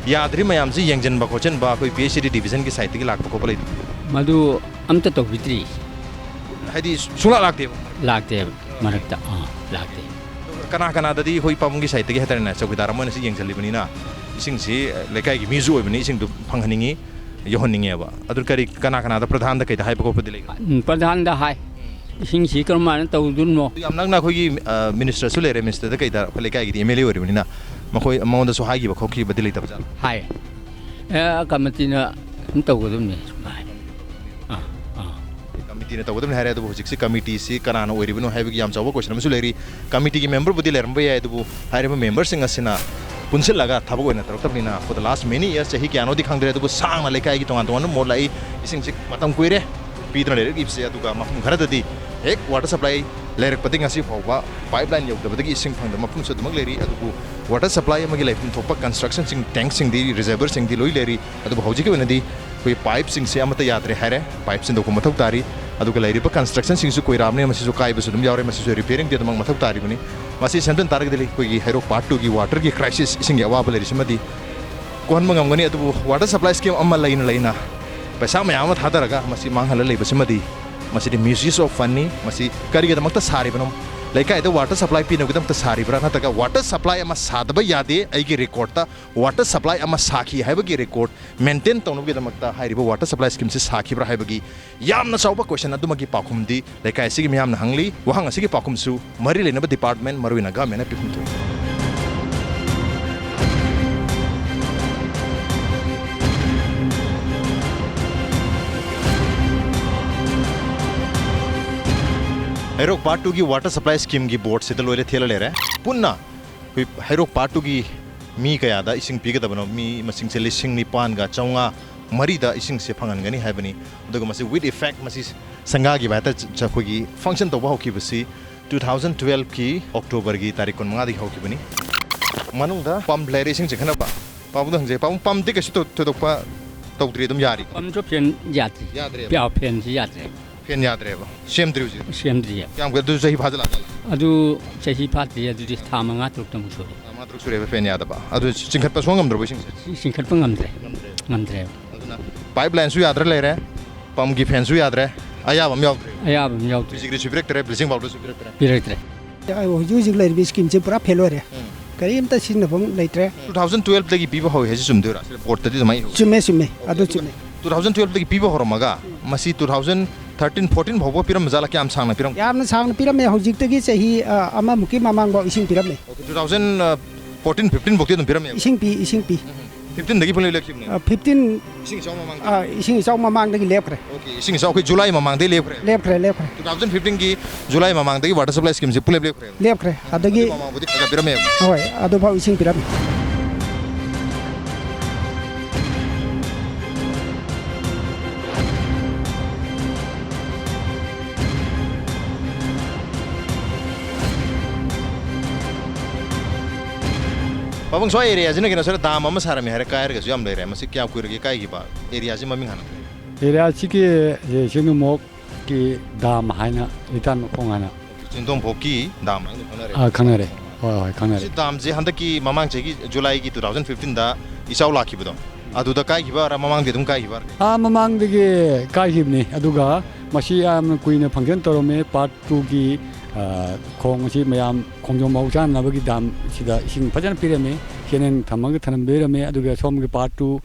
ꯌꯥꯗ꯭ꯔꯤ ꯃꯌꯥꯝꯁꯤ ꯌꯦꯡꯁꯤꯟꯕ ꯈꯣꯠꯆꯤꯟꯕ ꯑꯩꯈꯣꯏ P H E D divisionꯒꯤ sideꯇꯒꯤ ꯂꯥꯛꯄ ꯈꯣꯠꯄ ꯂꯩꯇꯦ? ꯃꯗꯨ ꯑꯝꯇ ꯇꯧꯕꯤꯗ꯭ꯔꯤ꯫ ꯍꯥꯏꯗꯤ ꯁꯨꯡꯂꯥꯛ ꯂꯥꯛꯇꯦꯕ? ꯂꯥꯛꯇꯦꯕ, ꯃꯔꯛꯇ, ꯑꯥ, ꯂꯥꯛꯇꯦ꯫ ꯀꯅꯥ ꯀꯅꯥꯗꯗꯤ ꯑꯩꯈꯣꯏ ꯄꯥꯕꯨꯡꯒꯤ sideꯇꯒꯤ ꯍꯥꯏꯇꯥꯔꯦꯅꯦ, ꯆꯧꯀꯤꯗꯥꯔ ꯑꯃ ꯑꯣꯏꯅ ꯁꯤ ꯌꯦꯡꯁꯤꯜꯂꯤꯕꯅꯤꯅ, ꯏꯁꯤꯡꯁꯤ, ꯑ, ꯂꯩꯀꯥꯏꯒꯤ ꯃꯤꯁꯨ ꯑꯣꯏꯕꯅꯤ, ꯏꯁꯤꯡꯗꯨ ꯐꯪꯍꯟꯅꯤꯡꯉꯤ, ꯌꯧꯍꯟꯅꯤꯡꯉꯦꯕ꯫ ꯑꯗꯨ ꯀꯔꯤ, ꯀꯅꯥ ꯀꯅꯥꯗ, ꯄ꯭ꯔꯙꯥꯟꯗ ꯀꯩꯗ ꯍꯥꯏꯕ ꯈꯣꯠꯄꯗꯤ ꯂꯩꯒꯦ? ꯎꯝ, ꯄ꯭ꯔꯙꯥꯟꯗ ꯍꯥꯏ꯫ ꯏꯁꯤꯡꯁꯤ ꯀꯔꯝꯍꯥꯏꯅ ꯇꯧꯗꯣꯏꯅꯣ? ꯌꯥꯝ ꯅꯛꯅ ꯑꯩꯈꯣꯏꯒꯤ, ꯑ, ministerꯁꯨ ꯂꯩꯔꯦ, ministerꯗ ꯀꯩꯗ ꯑꯩꯈꯣꯏ ꯂꯩꯀꯥꯏꯒꯤꯗꯤ M L A ꯑꯣꯏꯔꯤꯕꯅꯤꯅ, ꯃꯈꯣꯏ, ꯃꯉꯣꯟꯗꯁꯨ ꯍꯥꯏꯈꯤꯕ ꯈꯣꯠꯈꯤꯕꯗꯤ ꯂꯩꯇꯕ ꯖꯥꯠꯂꯣ? ꯍꯥꯏ꯫ ꯑꯦ, ꯀꯃꯤꯇꯤꯅ ꯑꯗꯨꯝ ꯇꯧꯒꯗꯕꯅꯤ ꯁꯨꯃꯥꯏꯅ꯫ ꯑꯥ, ꯑꯥ꯫ ꯀꯃꯤꯇꯤꯅ ꯇꯧꯒꯗꯕꯅꯤ ꯍꯥꯏꯔꯦ, ꯑꯗꯨꯕꯨ ꯍꯧꯖꯤꯛꯁꯤ ꯀꯃꯤꯇꯤꯁꯤ ꯀꯅꯥꯅ ꯑꯣꯏꯔꯤꯕꯅꯣ ꯍꯥꯏꯕꯒꯤ ꯌꯥꯝ ꯆꯥꯎꯕ question ꯑꯃꯁꯨ ꯂꯩꯔꯤ꯫ ꯀꯃꯤꯇꯤꯒꯤ memberꯕꯨꯗꯤ ꯂꯩꯔꯝꯕ ꯌꯥꯏ, ꯑꯗꯨꯕꯨ ꯍꯥꯏꯔꯤꯕ memberꯁꯤꯡ ꯑꯁꯤꯅ ꯄꯨꯟꯁꯤꯜꯂꯒ ꯊꯕꯛ ꯑꯣꯏꯅ ꯇꯧꯔꯛꯇꯕꯅꯤꯅ, for the last many years, ꯆꯍꯤ ꯀꯌꯥꯅꯣꯗꯤ ꯈꯪꯗ꯭ꯔꯦ, ꯑꯗꯨꯕꯨ ꯁꯥꯡꯅ ꯂꯩꯀꯥꯏꯒꯤ ꯇꯣꯉꯥꯟ ꯇꯣꯉꯥꯟꯕ ꯃꯣꯠ ꯂꯥꯛꯏ, ꯏꯁꯤꯡꯁꯤ ꯃꯇꯝ ꯀꯨꯏꯔꯦ ꯄꯤꯗꯅ ꯂꯩꯔꯛꯂꯤꯕꯁꯦ꯫ ꯑꯗꯨꯒ ꯃꯐꯝ ꯈꯔꯗꯗꯤ ꯍꯦꯛ water supply ꯂꯩꯔꯛꯄꯗꯒꯤ ꯉꯁꯤ ꯐꯥꯎꯕ pipeline ꯌꯧꯗꯕꯗꯒꯤ ꯏꯁꯤꯡ ꯐꯪꯗꯕ ꯃꯐꯝꯁꯨ ꯑꯗꯨꯃꯛ ꯂꯩꯔꯤ꯫ ꯑꯗꯨꯕꯨ water supply ꯑꯃꯒꯤ ꯂꯩꯐꯝ ꯊꯣꯛꯄ constructionꯁꯤꯡ, tankꯁꯤꯡꯗꯤ, reservoirꯁꯤꯡꯗꯤ ꯂꯣꯏ ꯂꯩꯔꯤ꯫ ꯑꯗꯨꯕꯨ ꯍꯧꯖꯤꯛꯀꯤ ꯑꯣꯏꯅꯗꯤ ꯑꯩꯈꯣꯏ pipeꯁꯤꯡꯁꯦ ꯑꯃꯠꯇ ꯌꯥꯗ꯭ꯔꯦ ꯍꯥꯏꯔꯦ, pipe ꯁꯤꯟꯗꯣꯛꯄ ꯃꯊꯧ ꯇꯥꯔꯤ꯫ ꯑꯗꯨꯒ ꯂꯩꯔꯤꯕ constructionꯁꯤꯡꯁꯨ ꯀꯨꯏꯔꯛꯑꯕꯅꯤꯅ ꯃꯁꯤꯁꯨ ꯀꯥꯏꯕꯁꯨ ꯑꯗꯨꯝ ꯌꯥꯎꯔꯦ, ꯃꯁꯤꯁꯨ repairingꯗꯤ ꯑꯗꯨꯃꯛ ꯃꯊꯧ ꯇꯥꯔꯤꯕꯅꯤ꯫ ꯃꯁꯤ ꯁꯦꯝꯖꯤꯟ ꯇꯥꯔꯒꯗꯤ ꯑꯩꯈꯣꯏꯒꯤ ꯍꯩꯔꯣꯛ part twoꯒꯤ waterꯒꯤ crisis, ꯏꯁꯤꯡꯒꯤ ꯑꯋꯥꯕ ꯂꯩꯔꯤꯁꯤꯃꯗꯤ ꯀꯣꯛꯍꯟꯕ ꯉꯝꯒꯅꯤ꯫ ꯑꯗꯨꯕꯨ water supply scheme ꯑꯃ ꯂꯩꯅ ꯂꯩꯅ ꯄꯩꯁꯥ ꯃꯌꯥꯝ ꯑꯃ ꯊꯥꯗꯔꯒ ꯃꯁꯤ ꯃꯥꯡꯍꯜꯂ ꯂꯩꯕꯁꯤꯃꯗꯤ, ꯃꯁꯤꯗꯤ misuse of fundꯅꯤ꯫ ꯃꯁꯤ ꯀꯔꯤꯒꯤꯗꯃꯛꯇ ꯁꯥꯔꯤꯕꯅꯣ? ꯂꯩꯀꯥꯏꯗ water supply ꯄꯤꯅꯕꯒꯤꯗꯃꯛꯇ ꯁꯥꯔꯤꯕ꯭ꯔꯥ, ꯅꯠꯇ꯭ꯔꯒ water supply ꯑꯃ ꯁꯥꯗꯕ ꯌꯥꯗꯦ, ꯑꯩꯒꯤ recordꯇ water supply ꯑꯃ ꯁꯥꯈꯤ ꯍꯥꯏꯕꯒꯤ record maintain ꯇꯧꯅꯕꯒꯤꯗꯃꯛꯇ ꯍꯥꯏꯔꯤꯕ water supply schemeꯁꯤ ꯁꯥꯈꯤꯕ꯭ꯔꯥ ꯍꯥꯏꯕꯒꯤ ꯌꯥꯝꯅ ꯆꯥꯎꯕ question ꯑꯗꯨꯃꯛꯀꯤ ꯄꯥꯎꯈꯨꯝꯗꯤ ꯂꯩꯀꯥꯏ ꯑꯁꯤꯒꯤ ꯃꯤꯌꯥꯝꯅ ꯍꯪꯂꯤ꯫ ꯋꯥꯍꯪ ꯑꯁꯤꯒꯤ ꯄꯥꯎꯈꯨꯝꯁꯨ ꯃꯔꯤ ꯂꯩꯅꯕ department, ꯃꯔꯨꯑꯣꯏꯅ governmentꯅ ꯄꯤꯐꯝ ꯊꯣꯛꯏ꯫ ꯍꯩꯔꯣꯛ part twoꯒꯤ water supply schemeꯒꯤ boardꯁꯤꯗ ꯂꯣꯏꯅ ꯊꯦꯜꯂ ꯂꯩꯔꯦ꯫ ꯄꯨꯟꯅ ꯑꯩꯈꯣꯏ ꯍꯩꯔꯣꯛ part twoꯒꯤ ꯃꯤ ꯀꯌꯥꯗ ꯏꯁꯤꯡ ꯄꯤꯒꯗꯕꯅꯣ? ꯃꯤ ꯃꯁꯤꯡꯁꯦ ꯂꯤꯁꯤꯡ ꯅꯤꯄꯥꯟꯒ ꯆꯥꯝꯃꯉꯥ ꯃꯔꯤꯗ ꯏꯁꯤꯡꯁꯦ ꯐꯪꯍꯟꯒꯅꯤ ꯍꯥꯏꯕꯅꯤ꯫ ꯑꯗꯨꯒ ꯃꯁꯤ with effect, ꯃꯁꯤ ꯁꯪꯒꯥꯒꯤ ꯚꯥꯏꯇ ꯆ-, ꯑꯩꯈꯣꯏꯒꯤ function ꯇꯧꯕ ꯍꯧꯈꯤꯕꯁꯤ two thousand twelve ꯀꯤ October ꯒꯤ ꯇꯥꯔꯤꯛ ꯀꯨꯟꯃꯉꯥꯗꯒꯤ ꯍꯧꯈꯤꯕꯅꯤ꯫ ꯃꯅꯨꯡꯗ pump ꯂꯩꯔꯦ ꯏꯁꯤꯡ ꯆꯤꯡꯈꯠꯅꯕ꯫ ꯄꯥꯕꯨꯡꯗ ꯍꯪꯖꯩ, ꯄꯥꯕꯨꯡ, pump ꯇꯤ ꯀꯩꯁꯨ ꯊꯣ-, ꯊꯣꯏꯗꯣꯛꯄ ꯇꯧꯗ꯭ꯔꯤ, ꯑꯗꯨꯝ ꯌꯥꯔꯤ? Pump ꯁꯨ fan ꯌꯥꯗ꯭ꯔꯤ꯫ ꯌꯥꯗ꯭ꯔꯦꯕ? ꯄꯤꯌꯥ-, fan ꯁꯤ ꯌꯥꯗ꯭ꯔꯦ꯫ Fan ꯌꯥꯗ꯭ꯔꯦꯕ? ꯁꯦꯝꯗ꯭ꯔꯤ ꯍꯧꯖꯤꯛ? ꯁꯦꯝꯗ꯭ꯔꯤꯌꯦ꯫ ꯀꯌꯥꯝ ꯀꯨꯏ-, ꯑꯗꯨ ꯆꯍꯤ ꯐꯥꯖꯤꯜꯂꯛꯑꯖꯥꯠꯂ? ꯑꯗꯨ ꯆꯍꯤ ꯐꯥꯗ꯭ꯔꯤ, ꯑꯗꯨꯗꯤ ꯊꯥ ꯃꯉꯥ ꯇꯔꯨꯛꯇꯃꯨꯛ ꯁꯨꯔꯦ꯫ ꯊꯥ ꯃꯉꯥ ꯇꯔꯨꯛ ꯁꯨꯔꯦꯕ fan ꯌꯥꯗꯕ꯫ ꯑꯗꯨ ꯆꯤꯡꯈꯠꯄ ꯁꯨꯡꯉꯝ ꯉꯝꯗ꯭ꯔꯕꯣ ꯏꯁꯤꯡꯁꯦ? ꯆꯤꯡꯈꯠꯄ ꯉꯝꯗ꯭ꯔꯦ꯫ ꯉꯝꯗ꯭ꯔꯦꯕ? ꯉꯝꯗ꯭ꯔꯦꯕ꯫ ꯑꯗꯨꯅ pipeline ꯁꯨ ꯌꯥꯗ꯭ꯔ ꯂꯩꯔꯦ, pump ꯀꯤ fan ꯁꯨ ꯌꯥꯗ꯭ꯔꯦ, ꯑꯌꯥꯕ ꯑꯃ ꯌꯥꯎꯗ꯭ꯔꯦ꯫ ꯑꯌꯥꯕ ꯑꯃ ꯌꯥꯎꯗ꯭ꯔꯦ꯫ Music ꯒꯤꯁꯨ ꯄꯤꯔꯛꯇ꯭ꯔꯦ, bleaching powder ꯁꯨ ꯄꯤꯔꯛꯇ꯭ꯔꯦ꯫ ꯄꯤꯔꯛꯇ꯭ꯔꯦ꯫ ꯍꯧꯖꯤꯛ ꯍꯧꯖꯤꯛ ꯂꯩꯔꯤꯕ scheme ꯁꯦ ꯄꯨꯔꯥ fail ꯑꯣꯏꯔꯦ꯫ ꯎꯝ꯫ ꯀꯔꯤꯝꯇ ꯁꯤꯖꯤꯟꯅꯐꯝ ꯂꯩꯇ꯭ꯔꯦ꯫ Two thousand twelve ꯗꯒꯤ ꯄꯤꯕ ꯍꯧꯋꯤ ꯍꯥꯏꯁꯦ ꯆꯨꯝꯗꯣꯏꯔꯥ? ꯁꯤꯗ board ꯇꯗꯤ ꯑꯗꯨꯃꯥꯏꯅ ꯏꯍꯧꯋꯤ꯫ ꯆꯨꯝꯃꯦ, ꯆꯨꯝꯃꯦ꯫ ꯑꯗꯨ ꯑꯗꯨꯒ ꯆꯨꯝꯃꯦ꯫ Two thousand twelve ꯗꯒꯤ ꯄꯤꯕ ꯍꯧꯔꯝꯃꯒ, ꯎꯝ꯫ ꯃꯁꯤ two thousand thirteen fourteen ꯐꯥꯎꯕ ꯄꯤꯔꯝꯕ ꯖꯥꯠꯂꯥ? ꯀꯌꯥꯝ ꯁꯥꯡꯅ ꯄꯤꯔꯝꯒꯦ? ꯌꯥꯝꯅ ꯁꯥꯡꯅ ꯄꯤꯔꯝꯃꯦ꯫ ꯍꯧꯖꯤꯛꯇꯒꯤ ꯆꯍꯤ, ꯑ, ꯑꯃꯃꯨꯛꯀꯤ ꯃꯃꯥꯡꯐꯥꯎ ꯏꯁꯤꯡ ꯄꯤꯔꯝꯃꯦ꯫ Okay, two thousand fourteen fifteen ꯐꯥꯎꯗꯤ ꯑꯗꯨꯝ ꯄꯤꯔꯝꯃꯦꯕ? ꯏꯁꯤꯡ ꯄꯤ, ꯏꯁꯤꯡ ꯄꯤ꯫ ꯎꯝ꯫ Fifteen ꯗꯒꯤ ꯄꯨꯡꯂꯦꯞ ꯂꯦꯞꯈꯤꯕꯅꯦ? ꯑ, fifteen꯫ ꯏꯁꯤꯡ ꯏꯆꯥꯎ ꯃꯃꯥꯡꯗ? ꯑ, ꯏꯁꯤꯡ ꯏꯆꯥꯎ ꯃꯃꯥꯡꯗꯒꯤ ꯂꯦꯞꯈ꯭ꯔꯦ꯫ Okay, ꯏꯁꯤꯡ ꯏꯆꯥꯎ ꯑꯩꯈꯣꯏ July ꯃꯃꯥꯡꯗꯒꯤ ꯂꯦꯞꯈ꯭ꯔꯦ? ꯂꯦꯞꯈ꯭ꯔꯦ, ꯂꯦꯞꯈ꯭ꯔꯦ꯫ Two thousand fifteen ꯒꯤ July ꯃꯃꯥꯡꯗꯒꯤ water supply scheme ꯁꯦ ꯄꯨꯡꯂꯦꯞ ꯂꯦꯞꯈ꯭ꯔꯦ? ꯂꯦꯞꯈ꯭ꯔꯦ꯫ ꯑꯗꯒꯤ ꯑꯗꯨ ꯃꯃꯥꯡꯕꯨꯗꯤ ꯈꯔ ꯈꯔ ꯄꯤꯔꯝꯃꯦꯕ? ꯍꯣꯏ, ꯑꯗꯨꯐꯥꯎ ꯏꯁꯤꯡ ꯄꯤꯔꯝꯃꯤ꯫ ꯄꯥꯕꯨꯡ, ꯁ꯭ꯋꯥꯏ area ꯁꯤꯅ ꯀꯩꯅꯣ, ꯁ꯭ꯋꯥꯏꯗ dam ꯑꯃ ꯁꯥꯔꯝꯃꯦ ꯍꯥꯏꯔ ꯀꯥꯏꯔꯒꯁꯨ ꯌꯥꯝ ꯂꯩꯔꯦ꯫ ꯃꯁꯤ ꯀꯌꯥꯝ ꯀꯨꯏꯔꯒꯦ ꯀꯥꯏꯈꯤꯕ? Area ꯁꯤ ꯃꯃꯤꯡ ꯍꯥꯟꯅ? Area ꯁꯤꯒꯤ, ꯑꯦ, ꯆꯤꯡꯅꯨꯡꯃꯣꯛꯀꯤ dam ꯍꯥꯏꯅ, ꯂꯤꯇꯥꯟ ꯃꯈꯣꯡ ꯍꯥꯏꯅ꯫ ꯆꯤꯡꯗꯣꯡꯐꯣꯛꯀꯤ dam ꯍꯥꯏꯅ ꯈꯪꯅꯔꯦ꯫ ꯑꯥ, ꯈꯪꯅꯔꯦ꯫ ꯍꯣꯏ, ꯍꯣꯏ, ꯈꯪꯅꯔꯦ꯫ ꯁꯤ dam ꯁꯦ ꯍꯟꯗꯛꯀꯤ ꯃꯃꯥꯡ ꯆꯍꯤꯒꯤ July ꯒꯤ two thousand fifteen ꯗ ꯏꯆꯥꯎ ꯂꯥꯛꯈꯤꯕꯗꯣ, ꯑꯗꯨꯗ ꯀꯥꯏꯈꯤꯕꯔꯥ, ꯃꯃꯥꯡꯗꯤ ꯑꯗꯨꯝ ꯀꯥꯏꯈꯤꯕꯔꯥ? ꯑꯥ, ꯃꯃꯥꯡꯗꯒꯤ ꯀꯥꯏꯈꯤꯕꯅꯤ꯫ ꯑꯗꯨꯒ ꯃꯁꯤ ꯌꯥꯝꯅ ꯀꯨꯏꯅ function ꯇꯧꯔꯝꯃꯦ꯫ Part two ꯒꯤ, ꯑꯥ, ꯈꯣꯡ ꯑꯁꯤ ꯃꯌꯥꯝ ꯈꯣꯡꯖꯣꯝ ꯋꯥꯎ ꯆꯥꯅꯅꯕꯒꯤ dam ꯁꯤꯗ ꯏꯁꯤꯡ ꯐꯖꯅ ꯄꯤꯔꯝꯃꯤ꯫ Canal ꯊꯝꯃꯒ ꯊꯝꯂꯝꯕꯤꯔꯝꯃꯦ꯫ ꯑꯗꯨꯒ ꯁꯣꯝꯒꯤ part two,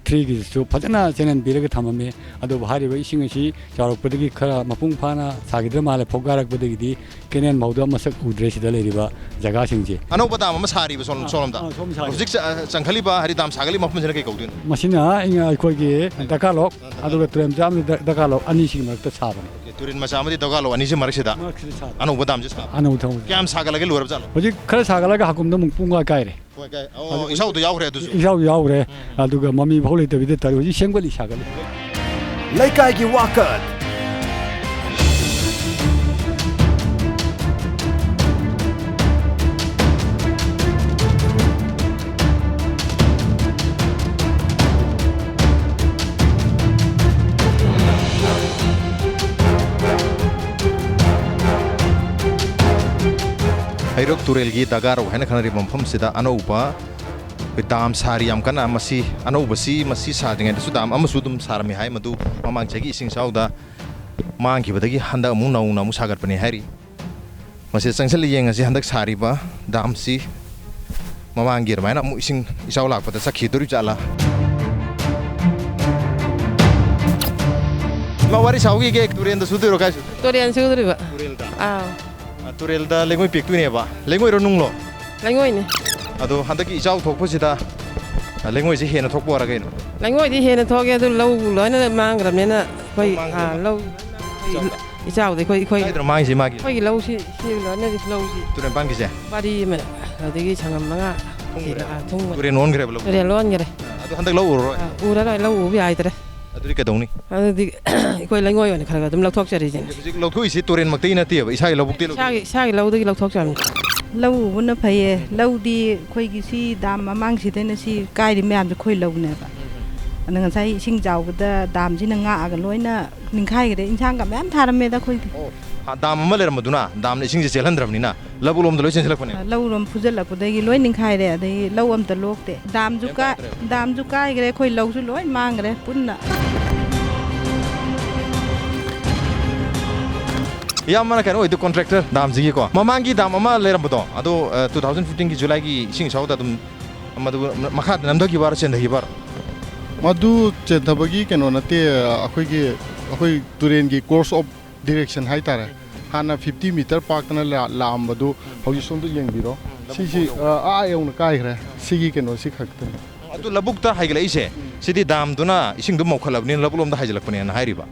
three ꯒꯤꯁꯨ ꯐꯖꯅ canal ꯄꯤꯔꯒ ꯊꯝꯃꯝꯃꯤ꯫ ꯑꯗꯨꯕꯨ ꯍꯥꯏꯔꯤꯕ ꯏꯁꯤꯡ ꯑꯁꯤ ꯆꯥꯎꯔꯛꯄꯗꯒꯤ ꯈꯔ ꯃꯄꯨꯡ ꯐꯥꯅ ꯁꯥꯈꯤꯗ꯭ꯔ ꯃꯥꯜꯂꯦ꯫ ꯐꯧꯒꯥꯔꯛꯄꯗꯒꯤꯗꯤ canal ꯐꯥꯎꯗ ꯃꯁꯛ ꯎꯗ꯭ꯔꯦ ꯁꯤꯗ ꯂꯩꯔꯤꯕ ꯖꯒꯥꯁꯤꯡꯁꯦ꯫ ꯑꯅꯧꯕ dam ꯑꯃ ꯁꯥꯔꯤꯕ ꯁꯣꯝ-, ꯑꯥ, ꯁꯣꯝꯂꯣꯝꯗ? ꯑꯥ, ꯁꯣꯝ ꯁꯥꯔꯤ꯫ ꯍꯧꯖꯤꯛ ꯆ-, ꯆꯪꯈꯠꯂꯤꯕ ꯍꯥꯏꯗꯤ dam ꯁꯥꯒꯠꯂꯤꯕ ꯃꯐꯝꯁꯤꯅ ꯀꯩ ꯀꯧꯗꯣꯏꯅꯣ? ꯃꯁꯤꯅ ꯑꯩ-, ꯑꯩꯈꯣꯏꯒꯤ ꯗꯀꯥꯂꯣꯛ, ꯑꯥ, ꯑꯗꯨꯒ ꯇꯨꯔꯦꯟ ꯃꯆꯥ ꯑꯃꯗꯤ ꯗ-, ꯗꯀꯥꯂꯣꯛ ꯑꯅꯤꯁꯤꯒꯤ ꯃꯔꯛꯇ ꯁꯥꯕꯅꯤ꯫ Okay, ꯇꯨꯔꯦꯟ ꯃꯆꯥ ꯑꯃꯗꯤ ꯗꯀꯥꯂꯣꯛ ꯑꯅꯤꯁꯤ ꯃꯔꯛꯁꯤꯗ ꯃꯔꯛꯁꯤꯗ ꯁꯥꯕ꯫ ꯑꯅꯧꯕ dam ꯁꯦ ꯁꯥꯕ꯫ ꯑꯅꯧꯕ dam꯫ ꯀꯌꯥꯝ ꯁꯥꯒꯠꯂꯒꯦ, ꯂꯣꯏꯔꯕ ꯖꯥꯠꯂꯣ? ꯍꯧꯖꯤꯛ ꯈꯔ ꯁꯥꯒꯠꯂꯒ ꯍꯥꯀꯨꯝꯗ ꯑꯃꯨꯛ ꯄꯨꯡ ꯀꯥꯏꯔꯦ꯫ ꯍꯣꯏ, ꯀꯥꯏ-, ꯑꯣ, ꯑꯗꯨ ꯏꯁꯥꯎꯗꯣ ꯌꯥꯎꯈ꯭ꯔꯦ ꯑꯗꯨꯁꯨ꯫ ꯏꯁꯥꯎ ꯌꯥꯎꯈ꯭ꯔꯦ꯫ ꯎꯝ꯫ ꯑꯗꯨꯒ ꯃꯃꯤ ꯐꯥꯎ ꯂꯩꯇꯕꯤꯗ ꯇꯧꯔꯦ꯫ ꯍꯧꯖꯤꯛ ꯁꯦꯝꯒꯠꯂꯤ ꯁꯥꯒꯠꯂꯤ꯫ ꯂꯩꯀꯥꯏꯒꯤ ꯋꯥꯀꯠ꯫ ꯍꯩꯔꯣꯛ ꯇꯨꯔꯦꯜꯒꯤ ꯗꯒꯥꯔꯧ ꯍꯥꯏꯅ ꯈꯪꯅꯔꯤꯕ ꯃꯐꯝꯁꯤꯗ ꯑꯅꯧꯕ ꯑꯩꯈꯣꯏ ꯗꯥꯝ ꯁꯥꯔꯤ ꯌꯥꯝ ꯀꯟꯅ꯫ ꯃꯁꯤ ꯑꯅꯧꯕꯁꯤ, ꯃꯁꯤ ꯁꯥꯗ꯭ꯔꯤꯉꯩꯗꯁꯨ ꯗꯥꯝ ꯑꯃꯁꯨ ꯑꯗꯨꯝ ꯁꯥꯔꯝꯃꯤ ꯍꯥꯏ, ꯃꯗꯨ ꯃꯃꯥꯡ ꯆꯍꯤꯒꯤ ꯏꯁꯤꯡ ꯏꯆꯥꯎꯗ ꯃꯥꯡꯈꯤꯕꯗꯒꯤ ꯍꯟꯗꯛ ꯑꯃꯨꯛ ꯅꯧꯅ ꯑꯃꯨꯛ ꯁꯥꯒꯠꯄꯅꯤ ꯍꯥꯏꯔꯤ꯫ ꯃꯁꯤꯗ ꯆꯪꯁꯤꯜꯂ ꯌꯦꯡꯉꯁꯤ, ꯍꯟꯗꯛ ꯁꯥꯔꯤꯕ ꯗꯥꯝꯁꯤ ꯃꯃꯥꯡꯒꯤ ꯑꯗꯨꯃꯥꯏꯅ ꯑꯃꯨꯛ ꯏꯁꯤꯡ ꯏꯆꯥꯎ ꯂꯥꯛꯄꯗ ꯆꯠꯈꯤꯗꯣꯔꯤꯕ ꯖꯥꯠꯂꯥ? ꯏꯃꯥ, ꯋꯥꯔꯤ ꯁꯥꯎꯈꯤꯒꯦ, ꯇꯨꯔꯦꯟꯗ ꯁꯨꯗꯣꯏꯔꯣ, ꯀꯥꯏ ꯁꯨꯗꯣꯏꯔꯣ? ꯇꯨꯔꯦꯟ ꯁꯨꯗꯣꯔꯤꯕ꯫ ꯇꯨꯔꯦꯜꯗ? ꯑꯥꯎ꯫ ꯑ, ꯇꯨꯔꯦꯜꯗ ꯂꯩꯉꯣꯏ ꯄꯦꯛꯇꯣꯏꯅꯦꯕ꯫ ꯂꯩꯉꯣꯏꯔꯣ ꯅꯨꯡꯂꯣ? ꯂꯩꯉꯣꯏꯅꯦ꯫ ꯑꯗꯣ ꯍꯟꯗꯛꯀꯤ ꯏꯆꯥꯎ ꯊꯣꯛꯄꯁꯤꯗ, ꯑ, ꯂꯩꯉꯣꯏꯁꯦ ꯍꯦꯟꯅ ꯊꯣꯛꯄ ꯑꯣꯏꯔ ꯀꯩꯅꯣ? ꯂꯩꯉꯣꯏꯗꯤ ꯍꯦꯟꯅ ꯊꯣꯛꯑꯦ, ꯑꯗꯨ ꯂꯧ ꯂꯣꯏꯅ ꯃꯥꯡꯈ꯭ꯔꯕꯅꯤꯅ ꯑꯩꯈꯣꯏ, ꯂꯧ ꯃꯥꯡꯈ꯭ꯔꯕ? ꯑ, ꯂꯧ ꯏꯆꯥꯎꯗ? ꯏꯆꯥꯎꯗ ꯑꯩꯈꯣꯏ, ꯑꯩꯈꯣꯏ ꯀꯥꯏꯗꯅꯣ ꯃꯥꯡꯉꯤꯁꯦ ꯃꯥꯒꯤ? ꯑꯩꯈꯣꯏꯒꯤ ꯂꯧꯁꯤ, ꯁꯤ ꯂꯣꯏꯅ ꯂꯧꯁꯤ꯫ ꯇꯨꯔꯦꯟ ꯃꯄꯥꯟꯒꯤꯁꯦ? ꯄꯥꯔꯤ ꯑꯃ, ꯑꯗꯒꯤ ꯁꯪꯉꯝ ꯃꯉꯥ꯫ ꯊꯨꯝꯈ꯭ꯔꯦ? ꯁꯤꯗ, ꯑ, ꯊꯨꯝꯈ꯭ꯔꯦ꯫ ꯇꯨꯔꯦꯟ ꯑꯣꯟꯈ꯭ꯔꯦꯕ ꯂꯧ? ꯇꯨꯔꯦꯟ ꯑꯣꯟꯈ꯭ꯔꯦ꯫ ꯑ, ꯑꯗꯣ ꯍꯟꯗꯛ ꯂꯧ ꯎꯔꯔꯣꯏ? ꯑ, ꯎꯔꯔꯣꯏ, ꯂꯧ ꯎꯕ ꯌꯥꯏꯗ꯭ꯔꯦ꯫ ꯑꯗꯨꯗꯤ ꯀꯩꯗꯧꯅꯤ? ꯑꯗꯨꯗꯤ ꯑꯩꯈꯣꯏ ꯂꯩꯉꯣꯏ ꯑꯣꯏꯅ ꯈꯔ ꯈꯔ ꯑꯗꯨꯝ ꯂꯧꯊꯣꯛꯆꯔꯤꯁꯤꯅꯦ꯫ ꯍꯧꯖꯤꯛ ꯂꯧꯊꯣꯛꯏꯁꯤ ꯇꯨꯔꯦꯟꯃꯛꯇꯒꯤ ꯅꯠꯇꯦꯕ, ꯏꯁꯥꯒꯤ ꯂꯧꯕꯨꯛꯇꯒꯤ ꯂꯧꯊꯣꯛꯏ? ꯏꯁꯥꯒꯤ, ꯏꯁꯥꯒꯤ ꯂꯧꯗꯒꯤ ꯂꯧꯊꯣꯛꯆꯕꯅꯤ꯫ ꯂꯧ ꯎꯕꯅ ꯐꯩꯌꯦ꯫ ꯂꯧꯗꯤ ꯑꯩꯈꯣꯏꯒꯤ ꯁꯤ ꯗꯥꯝ ꯃꯃꯥꯡꯁꯤꯗꯩꯅ ꯁꯤ ꯀꯥꯏꯔꯤ ꯃꯌꯥꯝꯁꯦ ꯑꯩꯈꯣꯏ ꯂꯧꯅꯦꯕ꯫ ꯑꯗ ꯉꯁꯥꯏ ꯏꯁꯤꯡ ꯆꯥꯎꯕꯗ ꯗꯥꯝꯁꯤꯅ ꯉꯥꯛꯑꯒ ꯂꯣꯏꯅ ꯅꯤꯡꯈꯥꯏꯈ꯭ꯔꯦ꯫ ꯏꯟꯁꯥꯡꯒ ꯃꯌꯥꯝ ꯊꯥꯔꯝꯃꯦꯗ ꯑꯩꯈꯣꯏꯗꯤ꯫ ꯑꯣ, ꯍꯥ-, ꯗꯥꯝ ꯑꯃ ꯂꯩꯔꯝꯕꯗꯨꯅ ꯗꯥꯝꯅ ꯏꯁꯤꯡꯁꯦ ꯆꯦꯜꯍꯟꯗ꯭ꯔꯕꯅꯤꯅ ꯂꯧꯕꯨꯛ ꯂꯣꯝꯗ ꯂꯣꯏ ꯆꯦꯟꯁꯤꯜꯂꯛꯄꯅꯦ꯫ ꯑ, ꯂꯧ ꯂꯣꯝ ꯐꯨꯖꯜꯂꯛꯄꯗꯒꯤ ꯂꯣꯏ ꯅꯤꯡꯈꯥꯏꯔꯦ, ꯑꯗꯒꯤ ꯂꯧ ꯑꯝꯇ ꯂꯣꯛꯇꯦ꯫ ꯗꯥꯝꯁꯨ ꯀꯩꯝ ꯀꯥꯏ-, ꯇꯥꯗ꯭ꯔꯦꯕ? ꯗꯥꯝꯁꯨ ꯀꯥꯏꯈ꯭ꯔꯦ, ꯑꯩꯈꯣꯏ ꯂꯧꯁꯨ ꯂꯣꯏ ꯃꯥꯡꯈ꯭ꯔꯦ ꯄꯨꯟꯅ꯫ ꯏꯌꯥꯝꯕꯅ ꯀꯩꯅꯣ ꯑꯣꯏꯗꯣꯏ, contractor ꯗꯥꯝꯁꯤꯒꯤꯀꯣ꯫ ꯃꯃꯥꯡꯒꯤ ꯗꯥꯝ ꯑꯃ ꯂꯩꯔꯝꯕꯗꯣ, ꯑꯗꯣ, ꯑ, two thousand fifteen ꯒꯤ ꯖꯨꯂꯥꯏꯒꯤ ꯏꯁꯤꯡ ꯏꯆꯥꯎꯗ ꯑꯗꯨꯝ ꯃꯗꯨ ꯃꯈꯥꯗ ꯅꯝꯊꯈꯤꯕꯔꯣ, ꯆꯦꯟꯊꯈꯤꯕꯔꯣ? ꯃꯗꯨ ꯆꯦꯟꯊꯕꯒꯤ ꯀꯩꯅꯣ ꯅꯠꯇꯦ, ꯑꯩꯈꯣꯏꯒꯤ, ꯑꯩꯈꯣꯏ ꯇꯨꯔꯦꯟꯒꯤ course of direction ꯍꯥꯏꯇꯥꯔꯦ꯫ ꯍꯥꯟꯅ fifty meter ꯄꯥꯛꯇꯅ ꯂꯥ-, ꯂꯥꯛꯑꯝꯕꯗꯨ ꯍꯧꯖꯤꯛ ꯁꯣꯝꯗ ꯌꯦꯡꯕꯤꯔꯣ꯫ ꯎꯝ, ꯂꯧꯕꯨꯛ ꯁꯤꯁꯤ, ꯌꯧꯔꯦ꯫ ꯑ, ꯑꯥ ꯌꯧꯅ ꯀꯥꯏꯈ꯭ꯔꯦ꯫ ꯁꯤꯒꯤ ꯀꯩꯅꯣꯁꯤ ꯈꯛꯇꯅꯤ꯫ ꯑꯗꯨ ꯂꯧꯕꯨꯛꯇ ꯍꯥꯏꯒꯠꯂꯛꯏꯁꯦ, ꯁꯤꯗꯤ ꯗꯥꯝꯗꯨꯅ ꯏꯁꯤꯡꯗꯣ ꯃꯧꯈꯠꯂꯕꯅꯤꯅ ꯂꯧꯕꯨꯛ ꯂꯣꯝꯗ ꯍꯥꯏꯖꯤꯜꯂꯛꯄꯅꯦꯅ ꯍꯥꯏꯔꯤꯕ?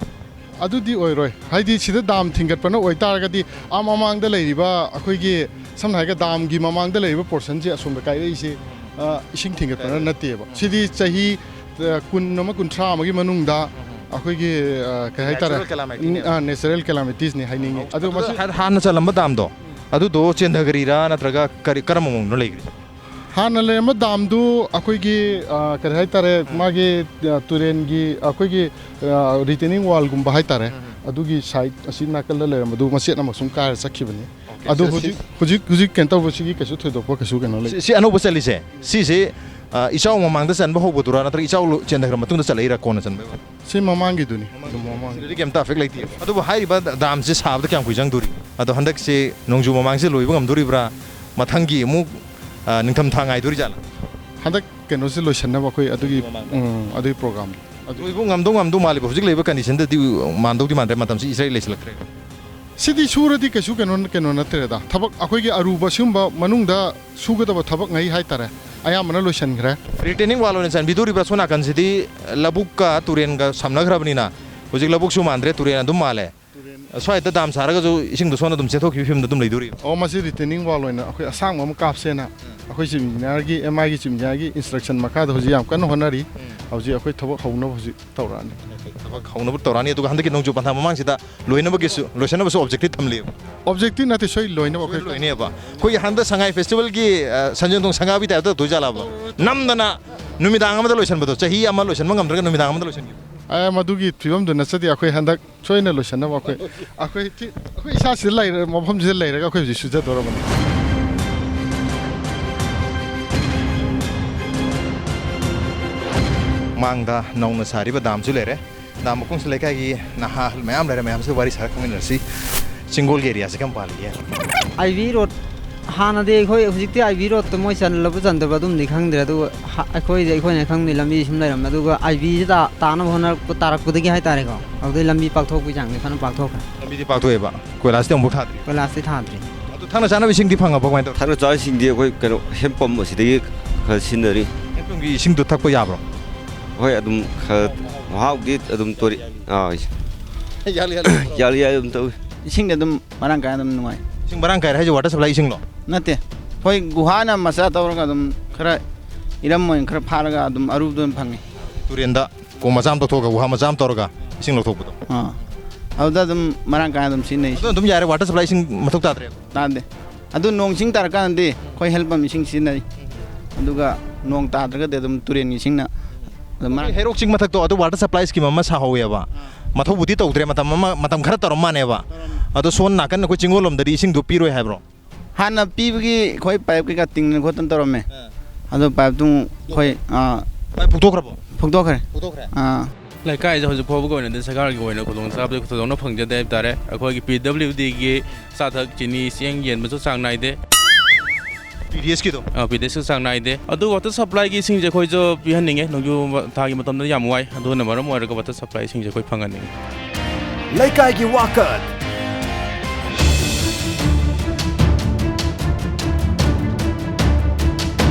ꯑꯗꯨꯗꯤ ꯑꯣꯏꯔꯣꯏ꯫ ꯍꯥꯏꯗꯤ ꯁꯤꯗ ꯗꯥꯝ ꯊꯤꯡꯒꯠꯄꯅ ꯑꯣꯏꯇꯥꯔꯒꯗꯤ ꯑꯥ ꯃꯃꯥꯡꯗ ꯂꯩꯔꯤꯕ ꯑꯩꯈꯣꯏꯒꯤ ꯁꯝꯅ ꯍꯥꯏꯔꯒ ꯗꯥꯝꯒꯤ ꯃꯃꯥꯡꯗ ꯂꯩꯔꯤꯕ ꯄꯣꯔꯁꯟꯁꯦ ꯑꯁꯣꯝꯗ ꯀꯥꯏꯔꯛꯏꯁꯦ, ꯑ, ꯏꯁꯤꯡ ꯊꯤꯡꯒꯠꯄꯅ ꯅꯠꯇꯦꯕ꯫ ꯁꯤꯗꯤ ꯆꯍꯤ, ꯑ, ꯀꯨꯟ ꯑꯃ, ꯀꯨꯟꯊ꯭ꯔꯥ ꯑꯃꯒꯤ ꯃꯅꯨꯡꯗ ꯑꯩꯈꯣꯏꯒꯤ, ꯑ, ꯀꯩ ꯍꯥꯏꯇꯥꯔꯦ? Natural calamity ꯅꯦꯕ꯫ ꯑ, natural calamitiesꯅꯤ ꯍꯥꯏꯅꯤꯡꯉꯤ꯫ ꯑꯗꯣ ꯃꯁꯤ ꯍꯥꯟ-, ꯍꯥꯟꯅ ꯆꯜꯂꯝꯕ ꯗꯥꯝꯗꯣ, ꯑꯗꯨꯗꯣ ꯆꯦꯟꯊꯈ꯭ꯔꯤꯔꯥ ꯅꯠꯇ꯭ꯔꯒ ꯀꯔꯤ, ꯀꯔꯝꯕ ꯃꯑꯣꯡꯗ ꯂꯩꯈ꯭ꯔꯤ? ꯍꯥꯟꯅ ꯂꯩꯔꯝꯕ ꯗꯥꯝꯗꯨ ꯑꯩꯈꯣꯏꯒꯤ, ꯑ, ꯀꯔꯤ ꯍꯥꯏꯇꯥꯔꯦ, ꯃꯥꯒꯤ, ꯑ, ꯇꯨꯔꯦꯟꯒꯤ ꯑꯩꯈꯣꯏꯒꯤ, ꯑ, retaining wallꯒꯨꯝꯕ ꯍꯥꯏꯇꯥꯔꯦ, ꯑꯗꯨꯒꯤ side ꯑꯁꯤ ꯅꯥꯀꯜꯗ ꯂꯩꯔꯝꯕꯗꯨ ꯃꯆꯦꯠ ꯑꯃ ꯁꯨꯝ ꯀꯥꯏꯔ ꯆꯠꯈꯤꯕꯅꯤ꯫ ꯑꯗꯨ ꯁꯤ, ꯍꯧꯖꯤꯛ, ꯁꯤ ꯍꯧꯖꯤꯛ, ꯍꯧꯖꯤꯛ ꯀꯩꯅꯣ ꯇꯧꯕꯁꯤꯒꯤ ꯀꯩꯁꯨ ꯊꯣꯏꯗꯣꯛꯄ ꯀꯩꯁꯨ ꯀꯩꯅꯣ ꯂꯩ꯫ ꯁꯤ, ꯁꯤ ꯑꯅꯧꯕ ꯆꯠꯂꯤꯁꯦ, ꯁꯤꯁꯦ, ꯑ, ꯏꯆꯥꯎ ꯃꯃꯥꯡꯗ ꯆꯟꯕ ꯍꯧꯕꯗꯨꯔꯥ ꯅꯠꯇ꯭ꯔꯒ ꯏꯆꯥꯎ ꯂꯣ-, ꯆꯦꯟꯊꯈ꯭ꯔ ꯃꯇꯨꯡꯗ ꯆꯠꯂꯛꯏꯔꯥ ꯀꯣꯟꯅ ꯆꯟꯕ? ꯁꯤ ꯃꯃꯥꯡꯒꯤꯗꯨꯅꯤ꯫ ꯑꯗꯨꯝ ꯃꯃꯥꯡꯒꯤ꯫ ꯁꯤꯗꯗꯤ ꯀꯩꯝꯇ affect ꯂꯩꯇꯦ꯫ ꯑꯗꯨꯕꯨ ꯍꯥꯏꯔꯤꯕ ꯗꯥꯝꯁꯦ ꯁꯥꯕꯗ ꯀꯌꯥꯝ ꯀꯨꯏ ꯆꯪꯗꯣꯔꯤ? ꯑꯗꯣ ꯍꯟꯗꯛꯁꯤ ꯅꯣꯡꯖꯨ ꯃꯃꯥꯡꯁꯦ ꯂꯣꯏꯕ ꯉꯝꯗꯣꯔꯤꯕ꯭ꯔꯥ? ꯃꯊꯪꯒꯤ ꯑꯃꯨꯛ, ꯑ, ꯅꯤꯡꯊꯝꯊꯥ ꯉꯥꯏꯗꯣꯔꯤꯖꯥꯠꯂꯥ? ꯍꯟꯗꯛ ꯀꯩꯅꯣꯁꯦ ꯂꯣꯏꯁꯟꯅꯕ ꯑꯩꯈꯣꯏ ꯑꯗꯨꯒꯤ, ꯅꯣꯡꯖꯨ ꯃꯃꯥꯡꯗ꯫ ꯎꯝ, ꯑꯗꯨꯒꯤ programꯗꯣ꯫ ꯑꯗꯨ ꯂꯣꯏꯕ ꯉꯝꯗꯧ ꯉꯝꯗꯧ ꯃꯥꯜꯂꯤꯕ? ꯍꯧꯖꯤꯛ ꯂꯩꯕ conditionꯗꯗꯤ ꯃꯥꯟꯗꯧꯗꯤ ꯃꯥꯟꯗ꯭ꯔꯦ, ꯃꯇꯝꯁꯤ ꯏꯁꯩ ꯂꯩꯁꯤꯜꯂꯛꯇ꯭ꯔꯦ꯫ ꯁꯤꯗꯤ ꯁꯨꯔꯗꯤ ꯀꯩꯁꯨ ꯀꯩꯅꯣ, ꯀꯩꯅꯣ ꯅꯠꯇ꯭ꯔꯦꯗ꯫ ꯊꯕꯛ ꯑꯩꯈꯣꯏꯒꯤ ꯑꯔꯨꯕ ꯁꯤꯒꯨꯝꯕ ꯃꯅꯨꯡꯗ ꯁꯨꯒꯗꯕ ꯊꯕꯛꯉꯩ ꯍꯥꯏꯇꯥꯔꯦ, ꯑꯌꯥꯝꯕꯅ ꯂꯣꯏꯁꯟꯈ꯭ꯔꯦ꯫ Retaining wall ꯑꯣꯏꯅ ꯆꯟꯕꯤꯗꯣꯔꯤꯕ꯭ꯔꯥ? ꯁꯣꯝ ꯅꯥꯀꯟꯁꯤꯗꯤ ꯂꯧꯕꯨꯛꯀ ꯇꯨꯔꯦꯟꯒ ꯁꯝꯅꯈ꯭ꯔꯕꯅꯤꯅ ꯍꯧꯖꯤꯛ ꯂꯧꯕꯨꯛꯁꯨ ꯃꯥꯟꯗ꯭ꯔꯦ, ꯇꯨꯔꯦꯟ ꯑꯗꯨꯝ ꯃꯥꯜꯂꯦ꯫ ꯁ꯭ꯋꯥꯏꯗ ꯗꯥꯝ ꯁꯥꯔꯒꯁꯨ ꯏꯁꯤꯡꯗꯣ ꯁꯣꯝꯗ ꯑꯗꯨꯝ ꯆꯦꯟꯊꯣꯛꯈꯤꯕ ꯐꯤꯕꯝꯗ ꯑꯗꯨꯝ ꯂꯩꯗꯣꯔꯤꯕ? ꯑꯣ, ꯃꯁꯤ retaining wall ꯑꯣꯏꯅ ꯑꯩꯈꯣꯏ ꯑꯁꯥꯡꯕ ꯑꯃ ꯀꯥꯞꯁꯦꯅ ꯑꯩꯈꯣꯏ chief engineerꯒꯤ, MIꯒꯤ chief engineerꯒꯤ instruction ꯃꯈꯥꯗ ꯍꯧꯖꯤꯛ ꯌꯥꯝ ꯀꯟꯅ ꯍꯣꯠꯅꯔꯤ꯫ ꯍꯧꯖꯤꯛ ꯑꯩꯈꯣꯏ ꯊꯕꯛ ꯍꯧꯅꯕ ꯍꯧꯖꯤꯛ ꯇꯧꯔꯛꯑꯅꯤ꯫ ꯊꯕꯛ ꯍꯧꯅꯕ ꯇꯧꯔꯛꯑꯅꯤ꯫ ꯑꯗꯨꯒ ꯍꯟꯗꯛꯀꯤ ꯅꯣꯡꯖꯨ ꯄꯟꯊꯥ ꯃꯃꯥꯡꯁꯤꯗ ꯂꯣꯏꯅꯕꯒꯤꯁꯨ, ꯂꯣꯏꯁꯟꯅꯕꯁꯨ objective ꯊꯝꯂꯤꯕ? Objective ꯅꯠꯇꯦ, ꯁꯣꯏ ꯂꯣꯏꯅꯕ ꯑꯩꯈꯣꯏ ꯂꯣꯏꯅꯦꯕ꯫ ꯑꯩꯈꯣꯏꯒꯤ ꯍꯟꯗꯛ ꯁꯉꯥꯏ festivalꯒꯤ, ꯑ, ꯁꯟꯖꯦꯟ ꯊꯣꯡ ꯁꯪꯒꯥꯕꯤ typeꯇ ꯇꯧꯗꯣꯏꯖꯥꯠꯂꯕ? ꯅꯝꯗꯅ ꯅꯨꯃꯤꯗꯥꯡ ꯑꯃꯗ ꯂꯣꯏꯁꯟꯕꯗꯣ, ꯆꯍꯤ ꯑꯃ ꯂꯣꯏꯁꯟꯕ ꯉꯝꯗ꯭ꯔꯒ ꯅꯨꯃꯤꯗꯥꯡ ꯑꯃꯗ ꯂꯣꯏꯁꯟꯈꯤꯕ? ꯑꯦ, ꯃꯗꯨꯒꯤ ꯐꯤꯕꯝꯗꯨ ꯅꯠꯆꯗꯦ꯫ ꯑꯩꯈꯣꯏ ꯍꯟꯗꯛ ꯁꯣꯏꯅ ꯂꯣꯏꯁꯟꯅꯕ ꯑꯩꯈꯣꯏ, ꯑꯩꯈꯣꯏ ꯁꯤ, ꯑꯩꯈꯣꯏ ꯏꯁꯥꯁꯤꯗ ꯂꯩꯔ-, ꯃꯐꯝꯁꯤꯗ ꯂꯩꯔꯒ ꯑꯩꯈꯣꯏ ꯍꯧꯖꯤꯛ ꯁꯨꯖꯗꯧꯔꯕꯅꯤ꯫ ꯃꯥꯡꯗ ꯅꯧꯅ ꯁꯥꯔꯤꯕ ꯗꯥꯝꯁꯨ ꯂꯩꯔꯦ꯫ ꯗꯥꯝ ꯃꯈꯣꯡꯁꯤ ꯂꯩꯀꯥꯏꯒꯤ ꯅꯍꯥ ꯃꯌꯥꯝ ꯂꯩꯔꯦ, ꯃꯌꯥꯝꯁꯤꯒ ꯋꯥꯔꯤ ꯁꯥꯔ ꯈꯪꯃꯤꯟꯅꯔꯁꯤ꯫ ꯆꯤꯡꯒꯣꯜꯒꯤ areaꯁꯦ ꯀꯔꯝ ꯄꯥꯜꯂꯤꯒꯦ? ꯑꯥꯏ ꯕꯤ ꯔꯣꯗ ꯍꯥꯟꯅꯗꯤ ꯑꯩꯈꯣꯏ, ꯍꯧꯖꯤꯛꯇꯤ ꯑꯥꯏ ꯕꯤ ꯔꯣꯗꯇ ꯃꯣꯏ ꯆꯜꯂꯕ ꯆꯟꯗꯕ ꯑꯗꯨꯝꯗꯤ ꯈꯪꯗ꯭ꯔꯦ, ꯑꯗꯨꯒ ꯍ-, ꯑꯩꯈꯣꯏꯗꯤ ꯑꯩꯈꯣꯏꯅ ꯈꯪꯗꯦ, ꯂꯝꯕꯤ ꯁꯨꯝ ꯂꯩꯔꯝꯃꯦ꯫ ꯑꯗꯨꯒ ꯑꯥꯏ ꯕꯤꯁꯤꯗ ꯇꯥꯅꯕ ꯍꯣꯠꯅꯔꯛꯄ, ꯇꯥꯔꯛꯄꯗꯒꯤ ꯍꯥꯏꯇꯥꯔꯦꯀꯣ, ꯑꯗꯨꯗꯩ ꯂꯝꯕꯤ ꯄꯥꯛꯊꯣꯛꯄꯒꯤ ꯆꯥꯡꯗꯤ ꯐꯖꯅ ꯄꯥꯛꯊꯣꯛꯈ꯭ꯔꯦ꯫ ꯂꯝꯕꯤꯗꯤ ꯄꯥꯛꯊꯣꯛꯑꯦꯕ, ꯀꯣꯏꯂꯥꯁꯇꯤ ꯑꯃꯨꯛ ꯊꯥꯗ꯭ꯔꯤ? ꯀꯣꯏꯂꯥꯁꯇꯤ ꯊꯥꯗ꯭ꯔꯤ꯫ ꯑꯗꯨ ꯊꯛꯅ ꯆꯥꯅꯕ ꯏꯁꯤꯡꯗꯤ ꯐꯪꯉꯕ, ꯀꯃꯥꯏꯅ ꯇꯧꯔꯦ? ꯊꯛꯅ ꯆꯥꯅꯕ ꯏꯁꯤꯡꯗꯤ ꯑꯩꯈꯣꯏ ꯀꯩꯅꯣ, ꯍꯦꯟ ꯄꯝ ꯑꯁꯤꯗꯒꯤ ꯈꯔ ꯁꯤꯖꯤꯟꯅꯔꯤ꯫ ꯍꯦꯟ ꯄꯝꯒꯤ ꯏꯁꯤꯡꯗꯣ ꯊꯛꯄ ꯌꯥꯕ꯭ꯔꯣ? ꯍꯣꯏ, ꯑꯗꯨꯝ ꯈꯔ ꯃꯍꯥꯎꯗꯤ ꯑꯗꯨꯝ ꯇꯣꯔꯤ-, ꯑꯥ, ꯌꯥꯜꯂꯤ, ꯌꯥꯜꯂꯤ꯫ ꯌꯥꯜꯂꯤ, ꯌꯥꯜꯂꯤ ꯑꯗꯨꯝ ꯇꯧꯏ꯫ ꯏꯁꯤꯡꯗꯤ ꯑꯗꯨꯝ ꯃꯔꯥꯡ ꯀꯥꯏꯅ ꯑꯗꯨꯝ ꯅꯨꯡꯉꯥꯏ꯫ ꯏꯁꯤꯡ ꯃꯔꯥꯡ ꯀꯥꯏꯔꯦ ꯍꯥꯏꯁꯦ ꯋꯥꯇꯔ ꯁꯄ꯭ꯂꯥꯏ ꯏꯁꯤꯡꯂꯣ? ꯅꯠꯇꯦ, ꯑꯩꯈꯣꯏ ꯒꯨꯍꯥꯅ ꯃꯆꯥ ꯇꯧꯔꯒ ꯑꯗꯨꯝ ꯈꯔ ꯏꯔꯝ ꯑꯣꯏꯅ ꯈꯔ ꯐꯥꯔꯒ ꯑꯗꯨꯝ ꯑꯔꯨꯕꯗ ꯑꯣꯏꯅ ꯐꯪꯉꯤ꯫ ꯇꯨꯔꯦꯟꯗ ꯀꯣꯝ ꯃꯆꯥ ꯑꯃ ꯇꯧꯊꯣꯛꯑꯒ, ꯒꯨꯍꯥ ꯃꯆꯥ ꯑꯃ ꯇꯧꯔꯒ ꯏꯁꯤꯡ ꯂꯧꯊꯣꯛꯄꯗꯣ? ꯑꯥ, ꯑꯗꯨꯗ ꯑꯗꯨꯝ ꯃꯔꯥꯡ ꯀꯥꯏꯅ ꯑꯗꯨꯝ ꯁꯤꯖꯤꯟꯅꯩ꯫ ꯑꯗꯨꯅ ꯑꯗꯨꯝ ꯌꯥꯔꯦ, ꯋꯥꯇꯔ ꯁꯄ꯭ꯂꯥꯏ ꯏꯁꯤꯡ ꯃꯊꯧ ꯇꯥꯗ꯭ꯔꯦ? ꯇꯥꯗꯦ꯫ ꯑꯗꯨ ꯅꯣꯡ ꯆꯤꯡ ꯇꯥꯔꯀꯥꯟꯗꯗꯤ ꯑꯩꯈꯣꯏ ꯍꯦꯟ ꯄꯝ ꯏꯁꯤꯡ ꯁꯤꯖꯤꯟꯅꯩ, ꯑꯗꯨꯒ ꯅꯣꯡ ꯇꯥꯗ꯭ꯔꯒꯗꯤ ꯑꯗꯨꯝ ꯇꯨꯔꯦꯟꯒꯤ ꯏꯁꯤꯡꯅ ꯑꯗꯨꯝ ꯃꯔꯥꯡ ꯑꯩꯈꯣꯏ ꯍꯩꯔꯣꯛ ꯆꯤꯡ ꯃꯊꯛꯇꯣ ꯑꯗꯨ ꯋꯥꯇꯔ ꯁꯄ꯭ꯂꯥꯏ ꯁ꯭ꯀꯤꯝ ꯑꯃ ꯁꯥꯍꯧꯋꯦꯕ꯫ ꯃꯊꯧꯕꯨꯗꯤ ꯇꯧꯗ꯭ꯔꯦ, ꯃꯇꯝ ꯑꯃ, ꯃꯇꯝ ꯈꯔ ꯇꯧꯔꯝ ꯃꯥꯅꯦꯕ꯫ ꯑꯗꯣ ꯁꯣꯝ ꯅꯥꯀꯟ ꯑꯩꯈꯣꯏ ꯆꯤꯡꯒꯣꯜꯂꯣꯝꯗꯗꯤ ꯏꯁꯤꯡꯗꯣ ꯄꯤꯔꯣꯏ ꯍꯥꯏꯕ꯭ꯔꯣ? ꯍꯥꯟꯅ ꯄꯤꯕꯒꯤ ꯑꯩꯈꯣꯏ ꯄꯥꯏꯞ ꯀꯩꯀꯥ ꯇꯤꯡꯗꯅ ꯈꯣꯠꯇꯅ ꯇꯧꯔꯝꯃꯦ꯫ ꯑꯥ꯫ ꯑꯗꯣ ꯄꯥꯏꯞꯇꯨ ꯑꯃꯨꯛ ꯑꯩꯈꯣꯏ, ꯑꯥ, ꯄꯥꯏꯞ ꯐꯨꯛꯇꯣꯛꯈ꯭ꯔꯕꯣ? ꯐꯨꯛꯇꯣꯛꯈ꯭ꯔꯦ꯫ ꯐꯨꯛꯇꯣꯛꯈ꯭ꯔꯦ? ꯑꯥ꯫ ꯂꯩꯀꯥꯏꯁꯦ ꯍꯧꯖꯤꯛ ꯐꯥꯎꯕꯒꯤ ꯑꯣꯏꯅꯗꯤ ꯁꯔꯀꯥꯔꯒꯤ ꯑꯣꯏꯅ ꯈꯨꯗꯣꯡꯆꯥꯕꯗꯤ ꯊꯣꯏꯗꯣꯛꯅ ꯐꯪꯖꯗꯦ ꯍꯥꯏꯕ ꯇꯥꯔꯦ꯫ ꯑꯩꯈꯣꯏꯒꯤ ꯄꯤ ꯗꯕ꯭ꯂꯤꯎ ꯗꯤꯒꯤ ꯆꯥꯊꯛ ꯆꯤꯅꯤ ꯆꯦꯡ ꯌꯦꯟꯕꯁꯨ ꯆꯥꯡ ꯅꯥꯏꯗꯦ꯫ ꯄꯤ ꯗꯤ ꯑꯦꯁꯀꯤꯗꯣ? ꯑꯥ, ꯄꯤ ꯗꯤ ꯑꯦꯁꯁꯨ ꯆꯥꯡ ꯅꯥꯏꯗꯦ꯫ ꯑꯗꯨ ꯋꯥꯇꯔ ꯁꯄ꯭ꯂꯥꯏꯒꯤ ꯏꯁꯤꯡꯁꯦ ꯑꯩꯈꯣꯏꯁꯨ ꯄꯤꯍꯟꯅꯤꯡꯉꯦ꯫ ꯅꯣꯡꯖꯨ ꯊꯥꯒꯤ ꯃꯇꯝꯗ ꯌꯥꯝ ꯋꯥꯏ꯫ ꯑꯗꯨꯅ ꯃꯔꯝ ꯑꯣꯏꯔꯒ ꯋꯥꯇꯔ ꯁꯄ꯭ꯂꯥꯏ ꯏꯁꯤꯡꯁꯦ ꯑꯩꯈꯣꯏ ꯐꯪꯍꯟꯅꯤꯡꯉꯦ꯫ ꯂꯩꯀꯥꯏꯒꯤ ꯋꯥꯀꯠ꯫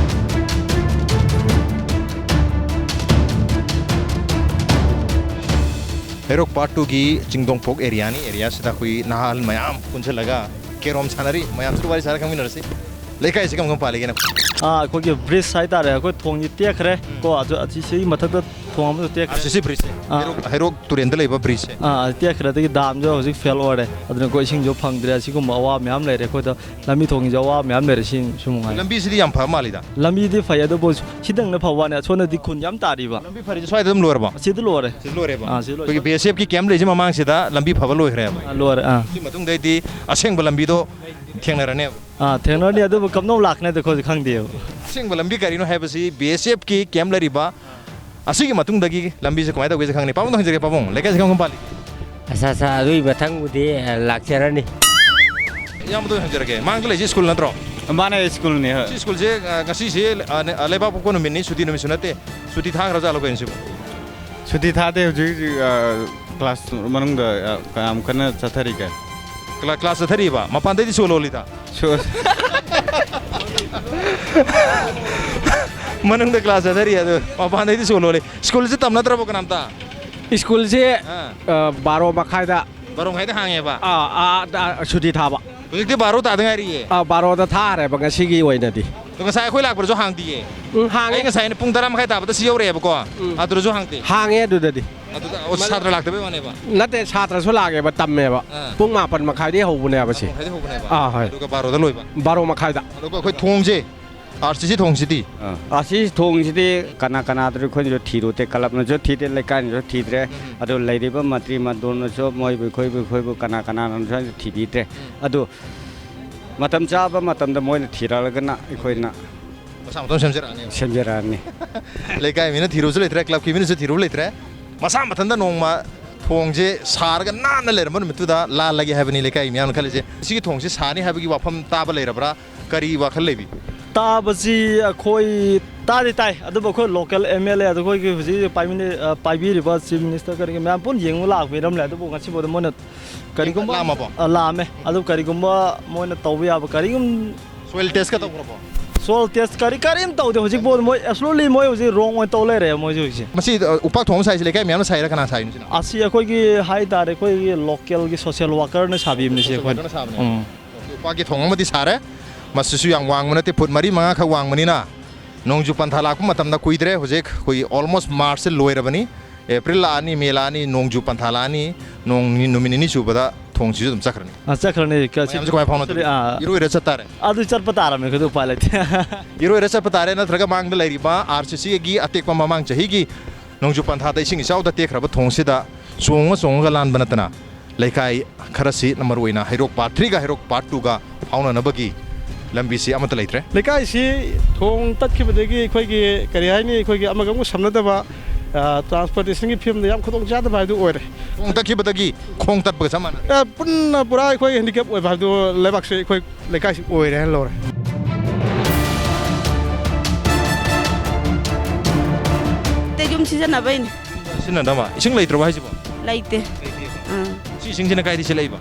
ꯍꯩꯔꯣꯛ ꯄꯥꯔꯠ ꯇꯨꯒꯤ ꯆꯤꯡꯗꯣꯡꯄꯣꯛ ꯑꯦꯔꯤꯌꯥꯅꯤ꯫ ꯑꯦꯔꯤꯌꯥꯁꯤꯗ ꯑꯩꯈꯣꯏ ꯅꯍꯥ ꯑꯍꯜ ꯃꯌꯥꯝ ꯄꯨꯟꯁꯤꯜꯂꯒ ꯀꯦꯔꯣꯝ ꯁꯥꯟꯅꯔꯤ꯫ ꯃꯌꯥꯝꯁꯨ ꯋꯥꯔꯤ ꯁꯥꯔ ꯈꯪꯃꯤꯟꯅꯔꯁꯤ꯫ ꯂꯩꯀꯥꯏꯁꯤ ꯀꯔꯝ ꯀꯔꯝ ꯄꯥꯜꯂꯤꯒꯦꯅ? ꯑꯥ, ꯑꯩꯈꯣꯏꯒꯤ ꯕ꯭ꯔꯤꯖ ꯍꯥꯏꯇꯥꯔꯦ, ꯑꯩꯈꯣꯏ ꯊꯣꯡꯁꯤ ꯇꯦꯛꯈ꯭ꯔꯦ꯫ ꯎꯝ꯫ ꯀꯣ, ꯑꯗꯨ ꯑꯁꯤ, ꯁꯤꯒꯤ ꯃꯊꯛꯇ ꯊꯣꯡ ꯑꯃꯁꯨ ꯇꯦꯛꯈ꯭ꯔꯦ꯫ ꯑꯥꯔ ꯁꯤ ꯁꯤ ꯕ꯭ꯔꯤꯖꯁꯦ? ꯑꯥ꯫ ꯍꯩꯔꯣꯛ, ꯍꯩꯔꯣꯛ ꯇꯨꯔꯦꯟꯗ ꯂꯩꯕ ꯕ꯭ꯔꯤꯖꯁꯦ? ꯑꯥ, ꯑꯥ, ꯇꯦꯛꯈ꯭ꯔꯦ꯫ ꯑꯗꯒꯤ ꯗꯥꯝꯁꯨ ꯍꯧꯖꯤꯛ ꯐꯦꯜ ꯑꯣꯏꯔꯦ꯫ ꯑꯗꯨꯅꯀꯣ ꯏꯁꯤꯡꯁꯨ ꯐꯪꯗ꯭ꯔꯦ꯫ ꯑꯁꯤꯒꯨꯝꯕ ꯑꯋꯥꯕ ꯃꯌꯥꯝ ꯂꯩꯔꯦ ꯑꯩꯈꯣꯏꯗ꯫ ꯂꯝꯕꯤ ꯊꯣꯡꯒꯤꯁꯨ ꯑꯋꯥꯕ ꯃꯌꯥꯝ ꯂꯩꯔꯦ꯫ ꯁꯤ ꯁꯨꯝ ꯉꯥꯏ꯫ ꯂꯝꯕꯤꯁꯤꯗꯤ ꯌꯥꯝ ꯐꯕ ꯃꯥꯜꯂꯤꯗ? ꯂꯝꯕꯤꯗꯤ ꯐꯩ, ꯑꯗꯨꯕꯨ ꯁꯤꯗꯪꯅ ꯐꯕ ꯋꯥꯅꯤ꯫ ꯑꯁꯣꯝꯗꯗꯤ ꯈꯨꯟ ꯌꯥꯝ ꯇꯥꯔꯤꯕ꯫ ꯂꯝꯕꯤ ꯐꯔꯤꯁꯦ ꯁ꯭ꯋꯥꯏꯗ ꯑꯗꯨꯝ ꯂꯣꯏꯔꯕꯣ? ꯑꯁꯤꯗ ꯂꯣꯏꯔꯦ꯫ ꯁꯤꯗ ꯂꯣꯏꯔꯦꯕ? ꯑꯥ, ꯁꯤꯗ ꯂꯣꯏꯔꯦ꯫ ꯑꯩꯈꯣꯏꯒꯤ ꯕꯤ ꯑꯦꯁ ꯑꯦꯐꯀꯤ ꯀꯦꯝꯞ ꯂꯩꯁꯦ ꯃꯃꯥꯡꯁꯤꯗ ꯂꯝꯕꯤ ꯐꯕ ꯂꯣꯏꯈ꯭ꯔꯦꯕ? ꯑꯥ, ꯂꯣꯏꯔꯦ, ꯑꯥ꯫ ꯁꯤ ꯃꯇꯨꯡꯗꯩꯗꯤ ꯑꯁꯦꯡꯕ ꯂꯝꯕꯤꯗꯣ ꯊꯦꯡꯅꯔꯅꯦꯕ? ꯑꯥ, ꯊꯦꯡꯅꯔꯅꯤ꯫ ꯑꯗꯨꯕꯨ ꯀꯝꯗꯧ ꯂꯥꯛꯀꯅꯤ ꯑꯗꯨ ꯑꯩꯈꯣꯏꯁꯨ ꯈꯪꯗꯦꯕ꯫ ꯑꯁꯦꯡꯕ ꯂꯝꯕꯤ ꯀꯔꯤꯅꯣ ꯍꯥꯏꯕꯁꯤ ꯕꯤ ꯑꯦꯁ ꯑꯦꯐꯀꯤ ꯀꯦꯝꯞ ꯂꯩꯔꯤꯕ ꯑꯁꯤꯒꯤ ꯃꯇꯨꯡꯗꯒꯤ ꯂꯝꯕꯤꯁꯦ ꯀꯃꯥꯏꯅ ꯇꯧꯒꯦꯁꯦ ꯈꯪꯅꯤ꯫ ꯄꯥꯕꯨꯡꯗ ꯍꯪꯖꯔꯒꯦ, ꯄꯥꯕꯨꯡ, ꯂꯩꯀꯥꯏꯁꯦ ꯀꯔꯝ ꯀꯔꯝ ꯄꯥꯜꯂꯤ? ꯑꯁꯥ, ꯑꯁꯥ, ꯑꯗꯨꯒꯤ ꯃꯊꯪꯕꯨꯗꯤ, ꯑ, ꯂꯥꯛꯆꯔꯅꯤ꯫ ꯏꯌꯥꯝꯕꯗ ꯑꯣꯏꯅ ꯍꯪꯖꯔꯒꯦ꯫ ꯃꯥꯡꯗ ꯂꯩꯁꯦ ꯁ꯭ꯀꯨꯜ ꯅꯠꯇ꯭ꯔꯣ? ꯃꯥꯅꯦ, ꯁ꯭ꯀꯨꯜꯅꯦ, ꯍꯣꯏ꯫ ꯁꯤ ꯁ꯭ꯀꯨꯜꯁꯦ, ꯑ, ꯉꯁꯤ-, ꯑ, ꯂꯩꯕꯥꯛ ꯄꯣꯛꯄ ꯅꯨꯃꯤꯠꯅꯤ, ꯁꯨꯇꯤ ꯅꯨꯃꯤꯠꯁꯨ ꯅꯠꯇꯦ꯫ ꯁꯨꯇꯤ ꯊꯥꯈ꯭ꯔꯖꯥꯠꯂꯣ ꯀꯩꯅꯣ ꯁꯤꯕꯨ? ꯁꯨꯇꯤ ꯊꯥꯗꯦ ꯍꯧꯖꯤꯛ ꯍꯧꯖꯤꯛ, ꯑ, ꯀ꯭ꯂꯥꯁ ꯃꯅꯨꯡꯗ, ꯑ, ꯌꯥꯝ ꯀꯟꯅ ꯆꯠꯊꯔꯤ ꯀꯩ꯫ ꯀ꯭ꯂꯥ-, ꯀ꯭ꯂꯥꯁ ꯆꯠꯊꯔꯤꯕ? ꯃꯄꯥꯟꯗꯩꯗꯤ ꯁꯣ ꯂꯣꯜꯂꯤꯗ? ꯁꯣ- ꯃꯅꯨꯡꯗ ꯀ꯭ꯂꯥꯁ ꯆꯠꯊꯔꯤ ꯑꯗꯨ ꯃꯄꯥꯟꯗꯩꯗꯤ ꯁꯣ ꯂꯣꯜꯂꯤ꯫ ꯁ꯭ꯀꯨꯜꯁꯦ ꯇꯝꯅꯗ꯭ꯔꯕꯣ ꯀꯅꯥꯝꯇ? ꯁ꯭ꯀꯨꯜꯁꯦ, ꯑꯥ꯫ ꯑ, ꯕꯥꯔꯣ ꯃꯈꯥꯏꯗ꯫ ꯕꯥꯔꯣ ꯃꯈꯥꯏꯗ ꯍꯥꯡꯉꯦꯕ? ꯑꯥ, ꯑꯥ, ꯑꯥ, ꯁꯨꯇꯤ ꯊꯥꯕ꯫ ꯍꯧꯖꯤꯛꯇꯤ ꯕꯥꯔꯣ ꯇꯥꯗ ꯉꯥꯏꯔꯤꯌꯦ꯫ ꯑꯥ, ꯕꯥꯔꯣꯗ ꯊꯥꯔꯦꯕ ꯉꯁꯤꯒꯤ ꯑꯣꯏꯅꯗꯤ꯫ ꯑꯗꯣ ꯉꯁꯥꯏ ꯑꯩꯈꯣꯏ ꯂꯥꯛꯄꯗꯁꯨ ꯍꯥꯡꯗꯤꯌꯦ꯫ ꯎꯝ, ꯍꯥꯡꯉꯦ꯫ ꯑꯩ ꯉꯁꯥꯏ ꯄꯨꯡ ꯇꯔꯥ ꯃꯈꯥꯏ ꯇꯥꯕꯗ ꯁꯤ ꯌꯧꯔꯛꯑꯦꯕꯀꯣ꯫ ꯎꯝ꯫ ꯑꯗꯨꯗꯁꯨ ꯍꯥꯡꯗꯦ꯫ ꯍꯥꯡꯉꯦ ꯑꯗꯨꯗꯗꯤ꯫ ꯑꯗꯨꯗ, ꯑꯣ, ꯁꯥꯇ꯭ꯔ ꯂꯥꯛꯇꯕꯩ ꯋꯥꯅꯦꯕ? ꯅꯠꯇꯦ, ꯁꯥꯇ꯭ꯔꯁꯨ ꯂꯥꯛꯑꯦꯕ, ꯇꯝꯃꯦꯕ꯫ ꯑꯥ꯫ ꯄꯨꯡ ꯃꯥꯄꯟ ꯃꯈꯥꯏꯗꯒꯤ ꯍꯧꯕꯅꯦꯕ ꯁꯤ꯫ ꯃꯥꯄꯟ ꯃꯈꯥꯏꯗꯒꯤ ꯍꯧꯕꯅꯦꯕ? ꯑꯥ, ꯍꯣꯏ꯫ ꯑꯗꯨꯒ ꯕꯥꯔꯣꯗ ꯂꯣꯏꯕ? ꯕꯥꯔꯣ ꯃꯈꯥꯏꯗ꯫ ꯑꯗꯨꯒ ꯑꯩꯈꯣꯏ ꯊꯣꯡꯁꯦ, ꯑꯥꯔ ꯁꯤ ꯁꯤ ꯊꯣꯡꯁꯤꯗꯤ? ꯑꯥ꯫ ꯑꯥꯔ ꯁꯤ ꯁꯤ ꯊꯣꯡꯁꯤꯗꯤ ꯀꯅꯥ ꯀꯅꯥꯗꯅꯣ ꯑꯩꯈꯣꯏꯅꯁꯨ ꯊꯤꯔꯨꯗꯦ, ꯀ꯭ꯂꯕꯅꯁꯨ ꯊꯤꯗꯦ, ꯂꯩꯀꯥꯏꯅꯁꯨ ꯊꯤꯗ꯭ꯔꯦ꯫ ꯎꯝ꯫ ꯑꯗꯨ ꯂꯩꯔꯤꯕ ꯃꯟꯇ꯭ꯔꯤ ꯃꯟꯗꯣꯟꯅꯁꯨ ꯃꯣꯏꯕꯨ ꯑꯩꯈꯣꯏꯕꯨ, ꯑꯩꯈꯣꯏꯕꯨ ꯀꯅꯥ ꯀꯅꯥꯅꯁꯨ ꯊꯤꯕꯤꯗ꯭ꯔꯦ꯫ ꯎꯝ꯫ ꯑꯗꯨ ꯃꯇꯝ ꯆꯥꯕ ꯃꯇꯝꯗ ꯃꯣꯏꯅ ꯊꯤꯔꯛꯂꯒꯅ ꯑꯩꯈꯣꯏꯅ ꯃꯁꯥ ꯃꯊꯟ ꯁꯦꯝꯖꯔꯛꯑꯅꯦꯕ꯫ ꯁꯦꯝꯖꯔꯛꯑꯅꯤ꯫ ꯂꯩꯀꯥꯏ ꯃꯤꯅ ꯊꯤꯔꯨꯕꯁꯨ ꯂꯩꯇ꯭ꯔꯦ, ꯀ꯭ꯂꯕꯀꯤ ꯃꯤꯅꯁꯨ ꯊꯤꯔꯨꯕ ꯂꯩꯇ꯭ꯔꯦ꯫ ꯃꯁꯥ ꯃꯊꯟꯇ ꯅꯣꯡꯃ ꯊꯣꯡꯁꯦ ꯁꯥꯔꯒ ꯅꯥꯟꯅ ꯂꯩꯔꯝꯕ ꯅꯨꯃꯤꯠꯇꯨꯗ ꯂꯥꯜꯂꯒꯦ ꯍꯥꯏꯕꯅꯤ ꯂꯩꯀꯥꯏ ꯃꯤꯌꯥꯝꯅ ꯈꯜꯂꯤꯁꯦ꯫ ꯁꯤꯒꯤ ꯊꯣꯡꯁꯦ ꯁꯥꯅꯤ ꯍꯥꯏꯕꯒꯤ ꯋꯥꯐꯝ ꯇꯥꯕ ꯂꯩꯔꯕ꯭ꯔꯥ? ꯀꯔꯤ ꯋꯥꯈꯜ ꯂꯩꯕꯤ? ꯇꯥꯕꯁꯤ ꯑꯩꯈꯣꯏ ꯇꯥꯗꯤ ꯇꯥꯏ, ꯑꯗꯨꯕꯨ ꯑꯩꯈꯣꯏ ꯂꯣꯀꯦꯜ ꯑꯦꯝ ꯑꯦꯜ ꯑꯦ, ꯑꯗꯨ ꯑꯩꯈꯣꯏꯒꯤ ꯍꯧꯖꯤꯛ ꯄ꯭ꯔꯥꯏꯝ ꯃꯤꯅꯤ-, ꯑ, ꯄꯥꯏꯕꯤꯔꯤꯕ ꯆꯤꯐ ꯃꯤꯅꯤꯁꯇꯔ ꯀꯔꯤꯒꯤ ꯃꯌꯥꯝ ꯄꯨꯟꯅ ꯌꯦꯡꯕ ꯂꯥꯛꯄꯤꯔꯝꯂꯦ, ꯑꯗꯨꯕꯨ ꯉꯁꯤꯐꯥꯎꯗ ꯃꯣꯏꯅ ꯀꯔꯤꯒꯨꯝꯕ ꯂꯥꯛꯑꯝꯃꯕꯣ? ꯑ, ꯂꯥꯛꯑꯝꯃꯦ꯫ ꯑꯗꯨ ꯀꯔꯤꯒꯨꯝꯕ ꯃꯣꯏꯅ ꯇꯧꯕ ꯌꯥꯕ ꯀꯔꯤꯒꯨꯝ ꯁꯣꯏꯜ ꯇꯦꯁꯀ ꯇꯧꯈ꯭ꯔꯕꯣ? ꯁꯣꯏꯜ ꯇꯦꯁ ꯀꯔꯤ ꯀꯔꯤꯝ ꯇꯧꯗꯦ ꯍꯧꯖꯤꯛꯐꯥꯎ꯫ ꯃꯣꯏ ꯑꯦꯕꯁꯣꯂꯨꯠꯂꯤ ꯃꯣꯏ ꯍꯧꯖꯤꯛ ꯔꯣꯡ ꯑꯣꯏꯅ ꯇꯧ ꯂꯩꯔꯦ ꯃꯣꯏꯁꯦ ꯍꯧꯖꯤꯛꯁꯦ꯫ ꯃꯁꯤ, ꯑ, ꯎꯄꯥꯛ ꯊꯣꯡꯕ ꯁꯥꯏꯁꯦ ꯂꯩꯀꯥꯏ ꯃꯌꯥꯝꯅ ꯁꯥꯏꯔꯥ ꯀꯅꯥ ꯁꯥꯏꯅꯣ ꯁꯤꯅ? ꯑꯁꯤ ꯑꯩꯈꯣꯏꯒꯤ ꯍꯥꯏ ꯇꯥꯔꯦ, ꯑꯩꯈꯣꯏꯒꯤ ꯂꯣꯀꯦꯜꯒꯤ ꯁꯣꯁꯤꯌꯦꯜ ꯋꯥꯀꯔꯅ ꯁꯥꯕꯤꯕꯅꯤ ꯁꯤ ꯁꯣꯁꯤꯌꯦꯜ ꯑꯩꯈꯣꯏꯅ꯫ ꯋꯥꯀꯔꯅ ꯁꯥꯕꯅꯦ꯫ ꯎꯝ꯫ ꯑꯣꯀꯦ, ꯎꯄꯥꯛꯀꯤ ꯊꯣꯡ ꯑꯃꯗꯤ ꯁꯥꯔꯦ꯫ ꯃꯁꯤꯁꯨ ꯌꯥꯝ ꯋꯥꯡꯕ ꯅꯠꯇꯦ, ꯐꯨꯠ ꯃꯔꯤ ꯃꯉꯥ ꯈꯛ ꯋꯥꯡꯕꯅꯤꯅ꯫ ꯅꯣꯡꯖꯨ ꯄꯟꯊꯥ ꯂꯥꯛꯄ ꯃꯇꯝꯗ ꯀꯨꯏꯗ꯭ꯔꯦ, ꯍꯧꯖꯤꯛ ꯑꯩꯈꯣꯏꯒꯤ almost ꯃꯥꯔꯆꯁꯦ ꯂꯣꯏꯔꯕꯅꯤ꯫ ꯑꯦꯄ꯭ꯔꯤꯜ ꯂꯥꯛꯑꯅꯤ, ꯃꯦ ꯂꯥꯛꯑꯅꯤ, ꯅꯣꯡꯖꯨ ꯄꯟꯊꯥ ꯂꯥꯛꯑꯅꯤ, ꯅꯣꯡ ꯅꯤ-, ꯅꯨꯃꯤꯠ ꯅꯤꯅꯤ ꯁꯨꯕꯗ ꯊꯣꯡꯁꯤꯁꯨ ꯑꯗꯨꯝ ꯆꯠꯈ꯭ꯔꯅꯤ꯫ ꯑ, ꯆꯠꯈ꯭ꯔꯅꯤ꯫ ꯀ-, ꯃꯌꯥꯝꯁꯦ ꯀꯃꯥꯏ ꯐꯥꯎꯅꯗꯣꯔꯤ? ꯑꯥ꯫ ꯏꯔꯣꯏꯔ ꯆꯠ ꯇꯥꯔꯦ? ꯑꯗꯨ ꯆꯠꯄ ꯇꯥꯔꯝꯃꯦ, ꯑꯩꯈꯣꯏꯗꯤ ꯎꯄꯥꯏ ꯂꯩꯇꯦ꯫ ꯏꯔꯣꯏꯔ ꯆꯠꯄ ꯇꯥꯔꯦ, ꯅꯠꯇ꯭ꯔꯒ ꯃꯥꯡꯗ ꯂꯩꯔꯤꯕ ꯑꯥꯔ ꯁꯤ ꯁꯤꯒꯤ ꯑꯇꯦꯛꯄ ꯃꯃꯥꯡ ꯆꯍꯤꯒꯤ ꯅꯣꯡꯖꯨ ꯄꯟꯊꯥꯗ ꯏꯁꯤꯡ ꯏꯆꯥꯎꯗ ꯇꯦꯛꯈ꯭ꯔꯕ ꯊꯣꯡꯁꯤꯗ ꯆꯣꯡꯉ ꯆꯣꯡꯉꯒ ꯂꯥꯟꯕ ꯅꯠꯇꯅ ꯂꯩꯀꯥꯏ ꯈꯔꯁꯤ, ꯃꯔꯨꯑꯣꯏꯅ ꯍꯩꯔꯣꯛ part threeꯒ ꯍꯩꯔꯣꯛ part twoꯒ ꯐꯥꯎꯅꯅꯕꯒꯤ ꯂꯝꯕꯤꯁꯤ ꯑꯃꯠꯇ ꯂꯩꯇ꯭ꯔꯦ꯫ ꯂꯩꯀꯥꯏꯁꯤ ꯊꯣꯡ ꯇꯠꯈꯤꯕꯗꯒꯤ ꯑꯩꯈꯣꯏꯒꯤ, ꯀꯔꯤ ꯍꯥꯏꯅꯤ, ꯑꯩꯈꯣꯏꯒꯤ ꯑꯃꯒ ꯑꯃꯒ ꯁꯝꯅꯗꯕ, ꯑ, transportationꯒꯤ ꯐꯤꯕꯝꯗ ꯌꯥꯝ ꯈꯨꯗꯣꯡ ꯆꯥꯗꯕ ꯍꯥꯏꯗꯨ ꯑꯣꯏꯔꯦ꯫ ꯊꯣꯡ ꯇꯠꯈꯤꯕꯗꯒꯤ ꯈꯣꯡ ꯇꯠꯄꯒ ꯆꯞ ꯃꯥꯟꯅꯔꯦ꯫ ꯑ, ꯄꯨꯟꯅ ꯄꯨꯔꯥ ꯑꯩꯈꯣꯏ handicap ꯑꯣꯏꯕ ꯍꯥꯏꯕꯗꯨ ꯂꯩꯕꯥꯛꯁꯦ ꯑꯩꯈꯣꯏ ꯂꯩꯀꯥꯏꯁꯤ ꯑꯣꯏꯔꯦ ꯍꯥꯏꯅ ꯂꯧꯔꯦ꯫ ꯑꯇꯩ ꯌꯨꯝ ꯁꯤꯖꯤꯟꯅꯕꯩꯅꯦ꯫ ꯁꯤꯖꯤꯟꯅꯗꯕ? ꯏꯁꯤꯡ ꯂꯩꯇ꯭ꯔꯕ ꯍꯥꯏꯁꯤꯕꯣ? ꯂꯩꯇꯦ꯫ ꯂꯩꯇꯦꯕ? ꯑꯥ꯫ ꯁꯤ ꯏꯁꯤꯡꯁꯤꯅ ꯀꯥꯏꯗ ꯆꯦꯜꯂꯛꯏꯕ?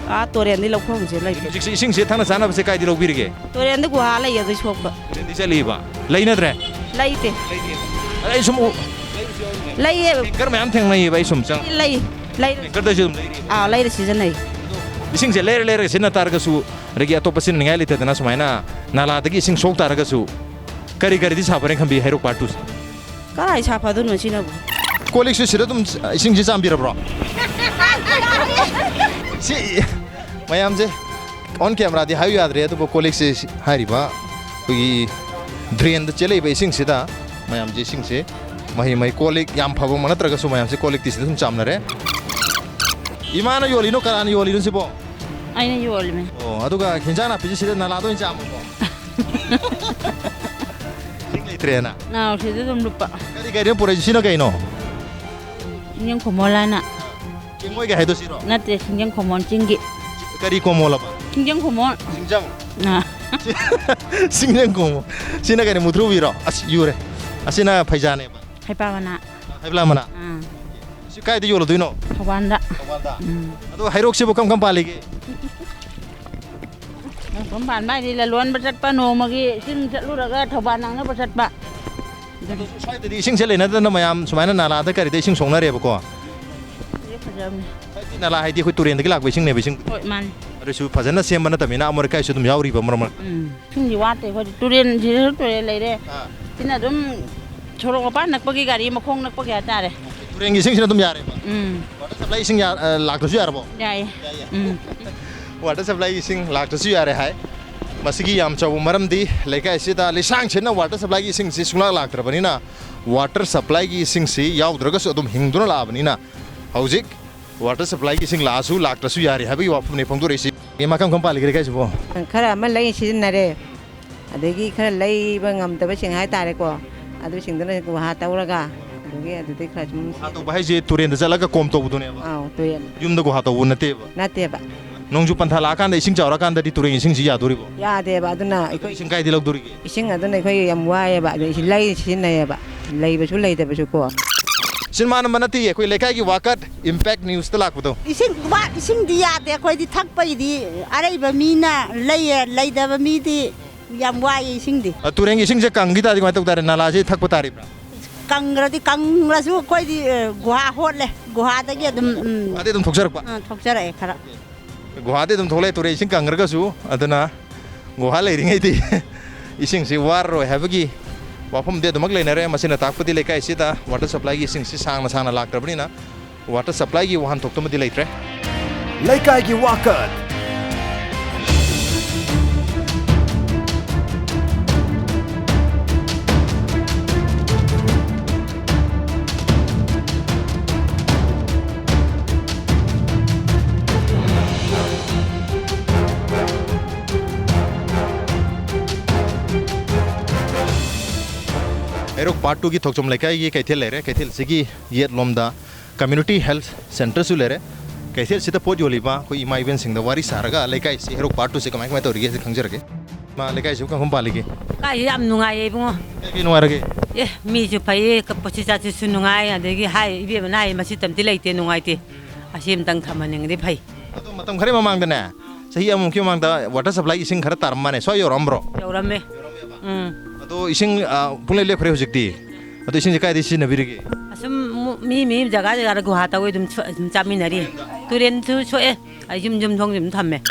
ꯑꯥ, ꯇꯨꯔꯦꯟꯗꯤ ꯂꯧꯐꯝꯁꯦ ꯂꯩꯇꯦ꯫ ꯍꯧꯖꯤꯛꯁꯦ ꯏꯁꯤꯡꯁꯦ ꯊꯛꯅ ꯆꯥꯅꯕꯁꯦ ꯀꯥꯏꯗ ꯂꯧꯕꯤꯔꯤꯒꯦ? ꯇꯨꯔꯦꯟꯗ ꯒꯨꯍꯥ ꯂꯩ, ꯑꯗꯨ ꯁꯣꯛꯄ꯫ ꯇꯨꯔꯦꯟꯗꯤ ꯆꯠꯂꯤꯕ? ꯂꯩꯅꯗ꯭ꯔꯦ? ꯂꯩꯇꯦ꯫ ꯑꯗ ꯑꯩ ꯁꯨꯝ ꯎ-, ꯂꯩꯌꯦ꯫ ꯇꯦꯡꯀꯔ ꯃꯌꯥꯝ ꯊꯦꯡꯅꯩꯌꯦꯕ ꯑꯩ ꯁꯨꯝ ꯆꯪ-, ꯂꯩ, ꯂꯩ꯫ ꯇꯦꯡꯀꯔꯗꯁꯨ ꯑꯗꯨꯝ ꯂꯩꯔꯤꯕ? ꯑꯥ, ꯂꯩꯔ ꯁꯤꯖꯤꯟꯅꯩ꯫ ꯏꯁꯤꯡꯁꯦ ꯂꯩꯔ ꯂꯩꯔꯒ ꯁꯤꯖꯤꯟꯅ ꯇꯥꯔꯒꯁꯨ, ꯑꯗꯒꯤ ꯑꯇꯣꯞꯄ ꯁꯤꯖꯤꯟꯅꯅꯤꯡꯉꯥꯏ ꯂꯩꯇꯗꯅ ꯁꯨꯃꯥꯏꯅ ꯅꯥꯂꯥꯗꯒꯤ ꯏꯁꯤꯡ ꯁꯣꯛ ꯇꯥꯔꯒꯁꯨ, ꯀꯔꯤ ꯀꯔꯤꯗꯤ ꯁꯥꯐꯔꯦꯅ ꯈꯟꯕꯤ ꯍꯩꯔꯣꯛ ꯄꯥꯔꯠ ꯇꯨꯁꯦ? ꯀꯔꯥꯏ ꯁꯥꯐꯗꯣꯏꯅꯣ ꯁꯤꯅꯕꯨ? ꯀꯣꯜ ꯂꯤꯛꯁꯨ ꯁꯤꯗ ꯑꯗꯨꯝ ꯏꯁꯤꯡꯁꯤ ꯆꯥꯝꯕꯤꯔꯕ꯭ꯔꯣ? ꯁꯤ ꯃꯌꯥꯝꯁꯦ ꯑꯣꯟ ꯀꯦꯃꯦꯔꯥꯗꯤ ꯍꯥꯏꯕ ꯌꯥꯗ꯭ꯔꯦ, ꯑꯗꯨꯕꯨ ꯀꯣꯜ ꯂꯤꯛꯁꯦ ꯁꯤ-, ꯍꯥꯏꯔꯤꯕ ꯑꯩꯈꯣꯏꯒꯤ ꯗ꯭ꯔꯦꯟꯗ ꯆꯦꯜꯂꯛꯏꯕ ꯏꯁꯤꯡꯁꯤꯗ ꯃꯌꯥꯝꯁꯦ ꯏꯁꯤꯡꯁꯦ ꯃꯍꯩ ꯃꯍꯩ ꯀꯣꯜ ꯂꯤꯛ ꯌꯥꯝ ꯐꯕꯃꯛ ꯅꯠꯇ꯭ꯔꯒꯁꯨ ꯃꯌꯥꯝꯁꯦ ꯀꯣꯜ ꯂꯤꯛꯇꯤ ꯁꯤꯗ ꯑꯗꯨꯝ ꯆꯥꯝꯅꯔꯦ꯫ ꯏꯃꯥꯅ ꯌꯣꯜꯂꯤꯅꯣ, ꯀꯅꯥꯅ ꯌꯣꯜꯂꯤꯅꯣ ꯁꯤꯕꯣ? ꯑꯩꯅ ꯌꯣꯜꯂꯤꯃꯦ꯫ ꯑꯣ, ꯑꯗꯨꯒ ꯍꯤꯟꯖꯥꯡ ꯅꯥꯄꯤꯁꯦ ꯁꯤꯗ ꯅꯥꯂꯥꯗ ꯑꯣꯏꯅ ꯆꯥꯝꯃꯀꯣ? ꯏꯁꯤꯡ ꯂꯩꯇ꯭ꯔꯦꯅ꯫ ꯅꯥꯎ ꯁꯤꯗ ꯑꯗꯨꯝ ꯂꯨꯞꯄ꯫ ꯀꯔꯤ ꯒꯥꯔꯤꯅꯣ ꯄꯨꯔꯛꯏꯁꯦ? ꯁꯤꯅ ꯀꯩꯅꯣ? ꯁꯤꯡꯖꯪ ꯈꯣꯃꯣꯟ ꯍꯥꯏꯅ꯫ ꯀꯦꯡꯉꯣꯏꯒ ꯍꯥꯏꯗꯣ ꯁꯤꯔꯣ? ꯅꯠꯇꯦ, ꯁꯤꯡꯖꯪ ꯈꯣꯃꯣꯟ ꯆꯤꯡꯒꯤ꯫ ꯀꯔꯤ ꯀꯣꯃꯣꯜ ꯑꯕ? ꯁꯤꯡꯖꯪ ꯈꯣꯃꯣꯟ꯫ ꯁꯤꯡꯖꯪ? ꯑꯥ꯫ ꯁꯤꯡꯖꯪ ꯀꯣꯃꯣꯜ꯫ ꯁꯤꯅ ꯀꯩꯅꯣ, ꯃꯨꯊ꯭ꯔꯨꯕꯤꯔꯣ? ꯑꯁ, ꯌꯨꯔꯦ꯫ ꯑꯁꯤꯅ ꯐꯩꯖꯥꯅꯦꯕ꯫ ꯍꯩꯄꯥ ꯃꯅꯥ꯫ ꯍꯩꯕꯂꯥ ꯃꯅꯥ꯫ ꯑꯥ꯫ ꯁꯤ ꯀꯥꯏꯗ ꯌꯣꯜꯂꯨꯗꯣꯏꯅꯣ? ꯊꯧꯕꯥꯜꯗ꯫ ꯊꯧꯕꯥꯜꯗ? ꯎꯝ꯫ ꯑꯗꯣ ꯍꯩꯔꯣꯛꯁꯤꯕꯨ ꯀꯔꯝ ꯀꯔꯝ ꯄꯥꯜꯂꯤꯒꯦ? ꯀꯔꯝ ꯄꯥꯟꯕ ꯍꯥꯏꯗꯤ ꯂꯂꯣꯟꯕ ꯆꯠꯄ, ꯅꯣꯡꯃꯒꯤ ꯁꯨꯝ ꯆꯠꯂꯨꯔꯒ ꯊꯧꯕꯥꯜ ꯅꯪꯅꯕ ꯆꯠꯄ꯫ ꯑꯗꯨꯅꯤ꯫ ꯑꯗꯨꯁꯨ ꯁ꯭ꯋꯥꯏꯗꯗꯤ ꯏꯁꯤꯡꯁꯦ ꯂꯩꯅꯗꯅ ꯃꯌꯥꯝ ꯁꯨꯃꯥꯏꯅ ꯅꯥꯂꯥꯗ ꯀꯔꯤꯗ ꯏꯁꯤꯡ ꯁꯣꯛꯅꯔꯦꯕꯀꯣ? ꯁꯤꯁꯦ ꯐꯖꯕꯅꯦ꯫ ꯍꯥꯏꯗꯤ ꯅꯥꯂꯥ ꯍꯥꯏꯗꯤ ꯑꯩꯈꯣꯏ ꯇꯨꯔꯦꯟꯗꯒꯤ ꯂꯥꯛꯄ ꯏꯁꯤꯡꯅꯦꯕ, ꯏꯁꯤꯡ꯫ ꯍꯣꯏ, ꯃꯥꯅꯤ꯫ ꯑꯗꯨꯁꯨ ꯐꯖꯅ ꯁꯦꯝꯕ ꯅꯠꯇꯕꯅꯤꯅ ꯑꯃꯣꯠ ꯑꯀꯥꯏꯁꯨ ꯑꯗꯨꯝ ꯌꯥꯎꯔꯤꯕ ꯃꯔꯛ ꯃꯔꯛ꯫ ꯎꯝ꯫ ꯏꯁꯤꯡꯗꯤ ꯋꯥꯠꯇꯦ ꯑꯩꯈꯣꯏꯗꯤ꯫ ꯇꯨꯔꯦꯟꯁꯤꯗꯁꯨ ꯇꯨꯔꯦꯜ ꯂꯩꯔꯦ꯫ ꯑꯥ꯫ ꯁꯤꯅ ꯑꯗꯨꯝ ꯁꯣꯔꯣꯛ ꯃꯄꯥꯟ ꯅꯛꯄꯒꯤ, ꯒꯥꯔꯤ ꯃꯈꯣꯡ ꯅꯛꯄꯒꯤ ꯍꯥꯏꯇꯥꯔꯦ꯫ ꯇꯨꯔꯦꯟꯒꯤ ꯏꯁꯤꯡꯁꯤꯅ ꯑꯗꯨꯝ ꯌꯥꯔꯦꯕ? ꯎꯝ꯫ ꯋꯥꯇꯔ ꯁꯄ꯭ꯂꯥꯏ ꯏꯁꯤꯡ ꯌꯥ-, ꯑ, ꯂꯥꯛꯇ꯭ꯔꯁꯨ ꯌꯥꯔꯕꯣ? ꯌꯥꯏꯌꯦ꯫ ꯌꯥꯏꯌꯦ꯫ ꯎꯝ꯫ ꯋꯥꯇꯔ ꯁꯄ꯭ꯂꯥꯏꯒꯤ ꯏꯁꯤꯡ ꯂꯥꯛꯇ꯭ꯔꯁꯨ ꯌꯥꯔꯦ ꯍꯥꯏ꯫ ꯃꯁꯤꯒꯤ ꯌꯥꯝ ꯆꯥꯎꯕ ꯃꯔꯝꯗꯤ ꯂꯩꯀꯥꯏꯁꯤꯗ ꯂꯤꯁꯥꯡ ꯁꯤꯠꯅ ꯋꯥꯇꯔ ꯁꯄ꯭ꯂꯥꯏꯒꯤ ꯏꯁꯤꯡꯁꯤ ꯁꯨꯡꯂꯥꯛ ꯂꯥꯛꯇ꯭ꯔꯕꯅꯤꯅ, ꯋꯥꯇꯔ ꯁꯄ꯭ꯂꯥꯏꯒꯤ ꯏꯁꯤꯡꯁꯤ ꯌꯥꯎꯗ꯭ꯔꯒꯁꯨ ꯑꯗꯨꯝ ꯍꯤꯡꯗꯨꯅ ꯂꯥꯛꯑꯕꯅꯤꯅ, ꯍꯧꯖꯤꯛ ꯋꯥꯇꯔ ꯁꯄ꯭ꯂꯥꯏꯒꯤ ꯏꯁꯤꯡ ꯂꯥꯛꯑꯁꯨ ꯂꯥꯛꯇ꯭ꯔꯁꯨ ꯌꯥꯔꯦ ꯍꯥꯏꯕꯒꯤ ꯋꯥꯐꯝꯅꯤ ꯐꯣꯡꯗꯣꯔꯛꯏꯁꯤ꯫ ꯏꯃꯥ, ꯀꯔꯝ ꯀꯔꯝ ꯄꯥꯜꯂꯤꯒꯦ ꯂꯩꯀꯥꯏꯁꯤꯕꯣ? ꯈꯔ ꯑꯃ ꯂꯩ ꯁꯤꯖꯤꯟꯅꯔꯦ, ꯑꯗꯒꯤ ꯈꯔ ꯂꯩꯕ ꯉꯝꯗꯕꯁꯤꯡ ꯍꯥꯏꯇꯥꯔꯦꯀꯣ, ꯑꯗꯨꯁꯤꯡꯗꯨꯅ ꯒꯨꯍꯥ ꯇꯧꯔꯒ, ꯑꯗꯒꯤ ꯑꯗꯨꯗꯩ ꯈꯔ ꯁꯨꯝ ꯒꯨꯍꯥ ꯇꯧꯕ ꯍꯥꯏꯁꯦ ꯇꯨꯔꯦꯟꯗ ꯆꯠꯂꯒ ꯀꯣꯝ ꯇꯧꯕꯗꯨꯅꯦꯕ? ꯑꯥꯎ, ꯇꯨꯔꯦꯟ꯫ ꯌꯨꯝꯗ ꯒꯨꯍꯥ ꯇꯧꯕ ꯅꯠꯇꯦꯕ? ꯅꯠꯇꯦꯕ꯫ ꯅꯣꯡꯖꯨ ꯄꯟꯊꯥ ꯂꯥꯛꯑꯀꯥꯟꯗ, ꯏꯁꯤꯡ ꯆꯥꯎꯔꯀꯥꯟꯗꯗꯤ ꯇꯨꯔꯦꯟ ꯏꯁꯤꯡꯁꯤ ꯌꯥꯗꯣꯔꯤꯕꯣ? ꯌꯥꯗꯦꯕ, ꯑꯗꯨꯅ ꯑꯗꯣ ꯑꯩꯈꯣꯏ ꯏꯁꯤꯡ ꯀꯥꯏꯗꯩ ꯂꯧꯗꯣꯔꯤꯒꯦ? ꯏꯁꯤꯡ ꯑꯗꯨꯅ ꯑꯩꯈꯣꯏ ꯌꯥꯝ ꯋꯥꯏꯑꯦꯕ, ꯑꯗꯨ ꯏꯁꯤꯡ ꯂꯩ ꯁꯤꯖꯤꯟꯅꯩꯌꯦꯕ, ꯂꯩꯕꯁꯨ ꯂꯩꯇꯕꯁꯨ ꯀꯣ꯫ ꯁꯤꯟ ꯃꯥꯟꯅꯕ ꯅꯠꯇꯦ, ꯑꯩꯈꯣꯏ ꯂꯩꯀꯥꯏꯒꯤ ꯋꯥꯀꯠ ꯏꯝꯄꯦꯛ ꯅ꯭ꯌꯨꯁꯇ ꯂꯥꯛꯄꯗꯣ꯫ ꯏꯁꯤꯡ ꯋꯥ-, ꯏꯁꯤꯡꯗꯤ ꯌꯥꯗꯦ ꯑꯩꯈꯣꯏꯗꯤ, ꯊꯛꯄꯒꯤꯗꯤ ꯑꯔꯩꯕ ꯃꯤꯅ ꯂꯩꯌꯦ, ꯂꯩꯇꯕ ꯃꯤꯗꯤ ꯌꯥꯝ ꯋꯥꯏꯌꯦ ꯏꯁꯤꯡꯗꯤ꯫ ꯑ, ꯇꯨꯔꯦꯟꯒꯤ ꯏꯁꯤꯡꯁꯦ ꯀꯪꯈꯤ ꯇꯥꯔꯗꯤ ꯀꯃꯥꯏꯅ ꯇꯧ ꯇꯥꯔꯦ? ꯅꯥꯂꯥꯁꯤ ꯊꯛꯄ ꯇꯥꯔꯤꯕ꯭ꯔꯥ? ꯀꯪꯈ꯭ꯔꯗꯤ, ꯀꯪꯂꯁꯨ ꯑꯩꯈꯣꯏꯗꯤ, ꯑ, ꯒꯨꯍꯥ ꯍꯣꯠꯂꯦ, ꯒꯨꯍꯥꯗꯒꯤ ꯑꯗꯨꯝ, ꯎꯝ꯫ ꯒꯨꯍꯥꯗꯒꯤ ꯑꯗꯨꯝ ꯊꯣꯛꯆꯔꯛꯄ? ꯑ, ꯊꯣꯛꯆꯔꯛꯑꯦ ꯈꯔ꯫ ꯒꯨꯍꯥꯗꯤ ꯑꯗꯨꯝ ꯊꯣꯛꯂꯛꯑꯦ, ꯇꯨꯔꯦꯜ ꯏꯁꯤꯡ ꯀꯪꯈ꯭ꯔꯒꯁꯨ꯫ ꯑꯗꯨꯅ ꯒꯨꯍꯥ ꯂꯩꯔꯤꯉꯩꯗꯤ ꯏꯁꯤꯡꯁꯤ ꯋꯥꯔꯔꯣꯏ ꯍꯥꯏꯕꯒꯤ ꯋꯥꯐꯝꯗꯤ ꯑꯗꯨꯃꯛ ꯂꯩꯅꯔꯦ꯫ ꯃꯁꯤꯅ ꯇꯥꯛꯄꯗꯤ ꯂꯩꯀꯥꯏꯁꯤꯗ ꯋꯥꯇꯔ ꯁꯄ꯭ꯂꯥꯏꯒꯤ ꯏꯁꯤꯡꯁꯤ ꯁꯥꯡꯅ ꯁꯥꯡꯅ ꯂꯥꯛꯇ꯭ꯔꯕꯅꯤꯅ ꯋꯥꯇꯔ ꯁꯄ꯭ꯂꯥꯏꯒꯤ ꯋꯥꯍꯟꯊꯣꯛꯇꯨꯃꯗꯤ ꯂꯩꯇ꯭ꯔꯦ꯫ ꯂꯩꯀꯥꯏꯒꯤ ꯋꯥꯀꯠ꯫ ꯍꯩꯔꯣꯛ ꯄꯥꯔꯠ ꯇꯨꯒꯤ ꯊꯣꯛꯆꯣꯝ ꯂꯩꯀꯥꯏꯒꯤ ꯀꯩꯊꯦꯜ ꯂꯩꯔꯦ꯫ ꯀꯩꯊꯦꯜꯁꯤꯒꯤ ꯌꯦꯠꯂꯣꯝꯗ ꯀꯝꯃ꯭ꯌꯨꯅꯤꯇꯤ ꯍꯦꯜꯊ ꯁꯦꯟꯇꯔꯁꯨ ꯂꯩꯔꯦ꯫ ꯀꯩꯊꯦꯜꯁꯤꯗ ꯄꯣꯠ ꯌꯣꯜꯂꯤꯕ ꯑꯩꯈꯣꯏ ꯏꯃꯥ ꯏꯕꯦꯟꯁꯤꯡꯗ ꯋꯥꯔꯤ ꯁꯥꯔꯒ ꯂꯩꯀꯥꯏꯁꯤ ꯍꯩꯔꯣꯛ ꯄꯥꯔꯠ ꯇꯨꯁꯦ ꯀꯃꯥꯏ ꯀꯃꯥꯏ ꯇꯧꯔꯤꯒꯦ ꯍꯥꯏꯁꯦ ꯈꯪꯖꯔꯒꯦ꯫ ꯃꯥ ꯂꯩꯀꯥꯏꯁꯤꯕꯨ ꯀꯔꯝ ꯄꯥꯜꯂꯤꯒꯦ? ꯀꯥꯏꯁꯤ ꯌꯥꯝ ꯅꯨꯡꯉꯥꯏꯌꯦ ꯏꯕꯨꯡꯉꯣ꯫ ꯀꯩ ꯀꯩ ꯅꯨꯡꯉꯥꯏꯔꯒꯦ? ꯑꯦ, ꯃꯤꯁꯨ ꯐꯩꯌꯦ, ꯀ-, ꯄꯣꯠꯁꯤ ꯆꯥꯁꯤꯁꯨ ꯅꯨꯡꯉꯥꯏ, ꯑꯗꯒꯤ ꯍꯥꯏ, ꯏꯕꯦꯝꯃꯅ ꯍꯥꯏ, "ꯃꯁꯤ ꯇꯝꯗꯤ ꯂꯩꯇꯦ, ꯅꯨꯡꯉꯥꯏꯇꯦ, ꯑꯁꯤ ꯑꯃꯇꯪ ꯊꯝꯍꯟꯅꯤꯡꯉꯗꯤ ꯐꯩ"꯫ ꯑꯗꯣ ꯃꯇꯝ ꯈꯔ ꯃꯃꯥꯡꯗꯅꯦ, ꯆꯍꯤ ꯑꯃꯃꯨꯛꯀꯤ ꯃꯃꯥꯡꯗ ꯋꯥꯇꯔ ꯁꯄ꯭ꯂꯥꯏ ꯏꯁꯤꯡ ꯈꯔ ꯇꯥꯔꯝꯕꯅꯦ, ꯁ꯭ꯋꯥꯏ ꯌꯧꯔꯛꯑꯝꯕ꯭ꯔꯣ? ꯌꯧꯔꯝꯃꯦ꯫ ꯎꯝ꯫ ꯑꯗꯣ ꯏꯁꯤꯡ, ꯑ, ꯄꯨꯡꯂꯦꯞ ꯂꯦꯞꯈ꯭ꯔꯦ ꯍꯧꯖꯤꯛꯇꯤ꯫ ꯑꯗꯣ ꯏꯁꯤꯡꯁꯦ ꯀꯥꯏꯗꯩ ꯁꯤꯖꯤꯟꯅꯕꯤꯔꯤꯒꯦ? ꯑꯁꯨꯝ ꯃꯨ-, ꯃꯤ ꯃꯤ ꯖꯒꯥ ꯖꯒꯥꯗ ꯒꯨꯍꯥ ꯇꯧꯋꯦ, ꯑꯗꯨꯝ ꯁꯣ-, ꯑꯗꯨꯝ ꯆꯥꯃꯤꯟꯅꯔꯤ꯫ ꯇꯨꯔꯦꯟꯁꯨ ꯁꯣꯛꯑꯦ꯫ ꯑꯩ ꯌꯨꯝ ꯌꯨꯝꯊꯣꯡꯁꯦ ꯑꯗꯨꯝ ꯊꯝꯃꯦ꯫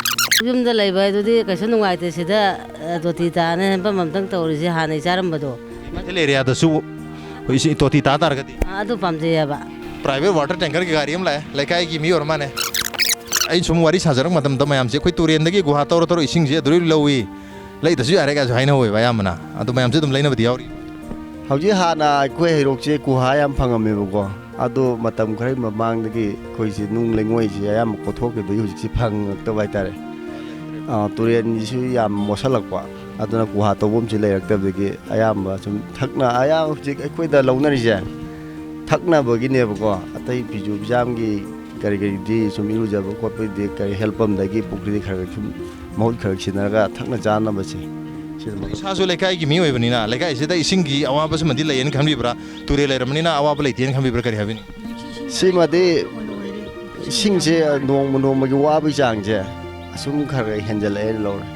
ꯌꯨꯝꯗ ꯂꯩꯕ ꯍꯥꯏꯗꯨꯗꯤ ꯀꯩꯁꯨ ꯅꯨꯡꯉꯥꯏꯇꯦ꯫ ꯁꯤꯗ, ꯑ, ꯇꯣꯇꯤ ꯇꯥꯅ ꯍꯦꯟꯄꯝ ꯑꯝꯇꯪ ꯇꯧꯔꯤꯁꯦ, ꯍꯥꯟꯅ ꯑꯩ ꯆꯥꯔꯝꯕꯗꯣ꯫ ꯀꯩꯊꯦꯜ ꯑꯦꯔꯤꯌꯥꯗꯁꯨ ꯑꯩꯈꯣꯏ ꯏꯁꯤꯡ ꯇꯣꯇꯤ ꯇꯥ ꯇꯥꯔꯒꯗꯤ? ꯑ, ꯑꯗꯨ ꯄꯥꯝꯖꯩꯌꯦꯕ꯫ ꯄ꯭ꯔꯥꯏꯚꯦꯠ ꯋꯥꯇꯔ ꯇꯦꯡꯀꯔꯒꯤ ꯒꯥꯔꯤ ꯑꯃ ꯂꯥꯛꯑꯦ, ꯂꯩꯀꯥꯏꯒꯤ ꯃꯤ ꯑꯣꯏꯔ ꯃꯥꯅꯦ꯫ ꯑꯩ ꯁꯨꯝ ꯋꯥꯔꯤ ꯁꯥꯖꯔꯛꯄ ꯃꯇꯝꯗ ꯃꯌꯥꯝꯁꯦ ꯑꯩꯈꯣꯏ ꯇꯨꯔꯦꯟꯗꯒꯤ ꯒꯨꯍꯥ ꯇꯧꯔ ꯇꯧꯔ ꯏꯁꯤꯡꯁꯦ ꯑꯗꯨꯗꯩ ꯂꯧꯏ, ꯂꯩꯇꯁꯨ ꯌꯥꯔꯦ ꯀꯥꯏꯁꯨ ꯍꯥꯏꯅꯍꯧꯋꯦꯕ ꯑꯌꯥꯝꯕꯅ꯫ ꯑꯗꯨ ꯃꯌꯥꯝꯁꯦ ꯑꯗꯨꯝ ꯂꯩꯅꯕꯗꯤ ꯌꯥꯎꯔꯤ꯫ ꯍꯧꯖꯤꯛ ꯍꯥꯟꯅ ꯑꯩꯈꯣꯏ ꯍꯩꯔꯣꯛꯁꯦ ꯒꯨꯍꯥ ꯌꯥꯝ ꯐꯪꯉꯝꯃꯦꯕꯀꯣ꯫ ꯑꯗꯣ ꯃꯇꯝ ꯈꯔꯒꯤ ꯃꯃꯥꯡꯗꯒꯤ ꯑꯩꯈꯣꯏꯁꯤ ꯅꯨꯡ ꯂꯩꯉꯣꯏꯁꯤ ꯑꯌꯥꯝꯕ ꯀꯣꯊꯣꯛꯈꯤꯕꯗꯒꯤ ꯍꯧꯖꯤꯛꯁꯤ ꯐꯪꯉꯛꯇꯕ ꯍꯥꯏꯇꯥꯔꯦ꯫ ꯑ, ꯇꯨꯔꯦꯟꯁꯤꯁꯨ ꯌꯥꯝ ꯃꯣꯠꯁꯜꯂꯛꯄ, ꯑꯗꯨꯅ ꯒꯨꯍꯥ ꯇꯧꯐꯝꯁꯤ ꯂꯩꯔꯛꯇꯕꯗꯒꯤ ꯑꯌꯥꯝꯕ ꯁꯨꯝ ꯊꯛꯅ-, ꯑꯌꯥꯝꯕ ꯍꯧꯖꯤꯛ ꯑꯩꯈꯣꯏꯗ ꯂꯧꯅꯔꯤꯁꯦ ꯊꯛꯅꯕꯒꯤꯅꯦꯕꯀꯣ꯫ ꯑꯇꯩ ꯐꯤꯁꯨ ꯐꯤꯖꯥꯝꯒꯤ ꯀꯔꯤ ꯀꯔꯤꯗꯤ ꯁꯨꯝ ꯏꯔꯨꯖꯕ ꯈꯣꯠꯄꯒꯤꯗꯤ ꯀꯔꯤ ꯍꯦꯜ ꯄꯝꯗꯒꯤ ꯄꯨꯈ꯭ꯔꯤꯗꯒꯤ ꯈꯔ ꯈꯔ ꯁꯨꯝ ꯃꯍꯨꯠ ꯈꯔ ꯁꯤꯟꯅꯔꯒ ꯊꯛꯅ ꯆꯥꯅꯕꯁꯦ ꯁꯤꯗ ꯏꯁꯥꯁꯨ ꯂꯩꯀꯥꯏꯒꯤ ꯃꯤ ꯑꯣꯏꯕꯅꯤꯅ ꯂꯩꯀꯥꯏꯁꯤꯗ ꯏꯁꯤꯡꯒꯤ ꯑꯋꯥꯕꯁꯤꯃꯗꯤ ꯂꯩꯌꯦꯅ ꯈꯟꯕꯤꯕ꯭ꯔꯥ? ꯇꯨꯔꯦꯜ ꯂꯩꯔꯕꯅꯤꯅ ꯑꯋꯥꯕ ꯂꯩꯇꯦꯅ ꯈꯟꯕꯤꯕ꯭ꯔꯥ? ꯀꯔꯤ ꯍꯥꯏꯕꯤꯅꯤꯡꯉꯤ? ꯁꯤꯃꯗꯤ ꯏꯁꯤꯡꯁꯦ ꯅꯣꯡꯃ ꯅꯣꯡꯃꯒꯤ ꯋꯥꯕꯒꯤ ꯆꯥꯡꯁꯦ ꯑꯁꯨꯝ ꯈꯔ ꯈꯔ ꯍꯦꯟꯖꯜꯂꯛꯑꯦꯅ ꯂꯧꯔꯦ꯫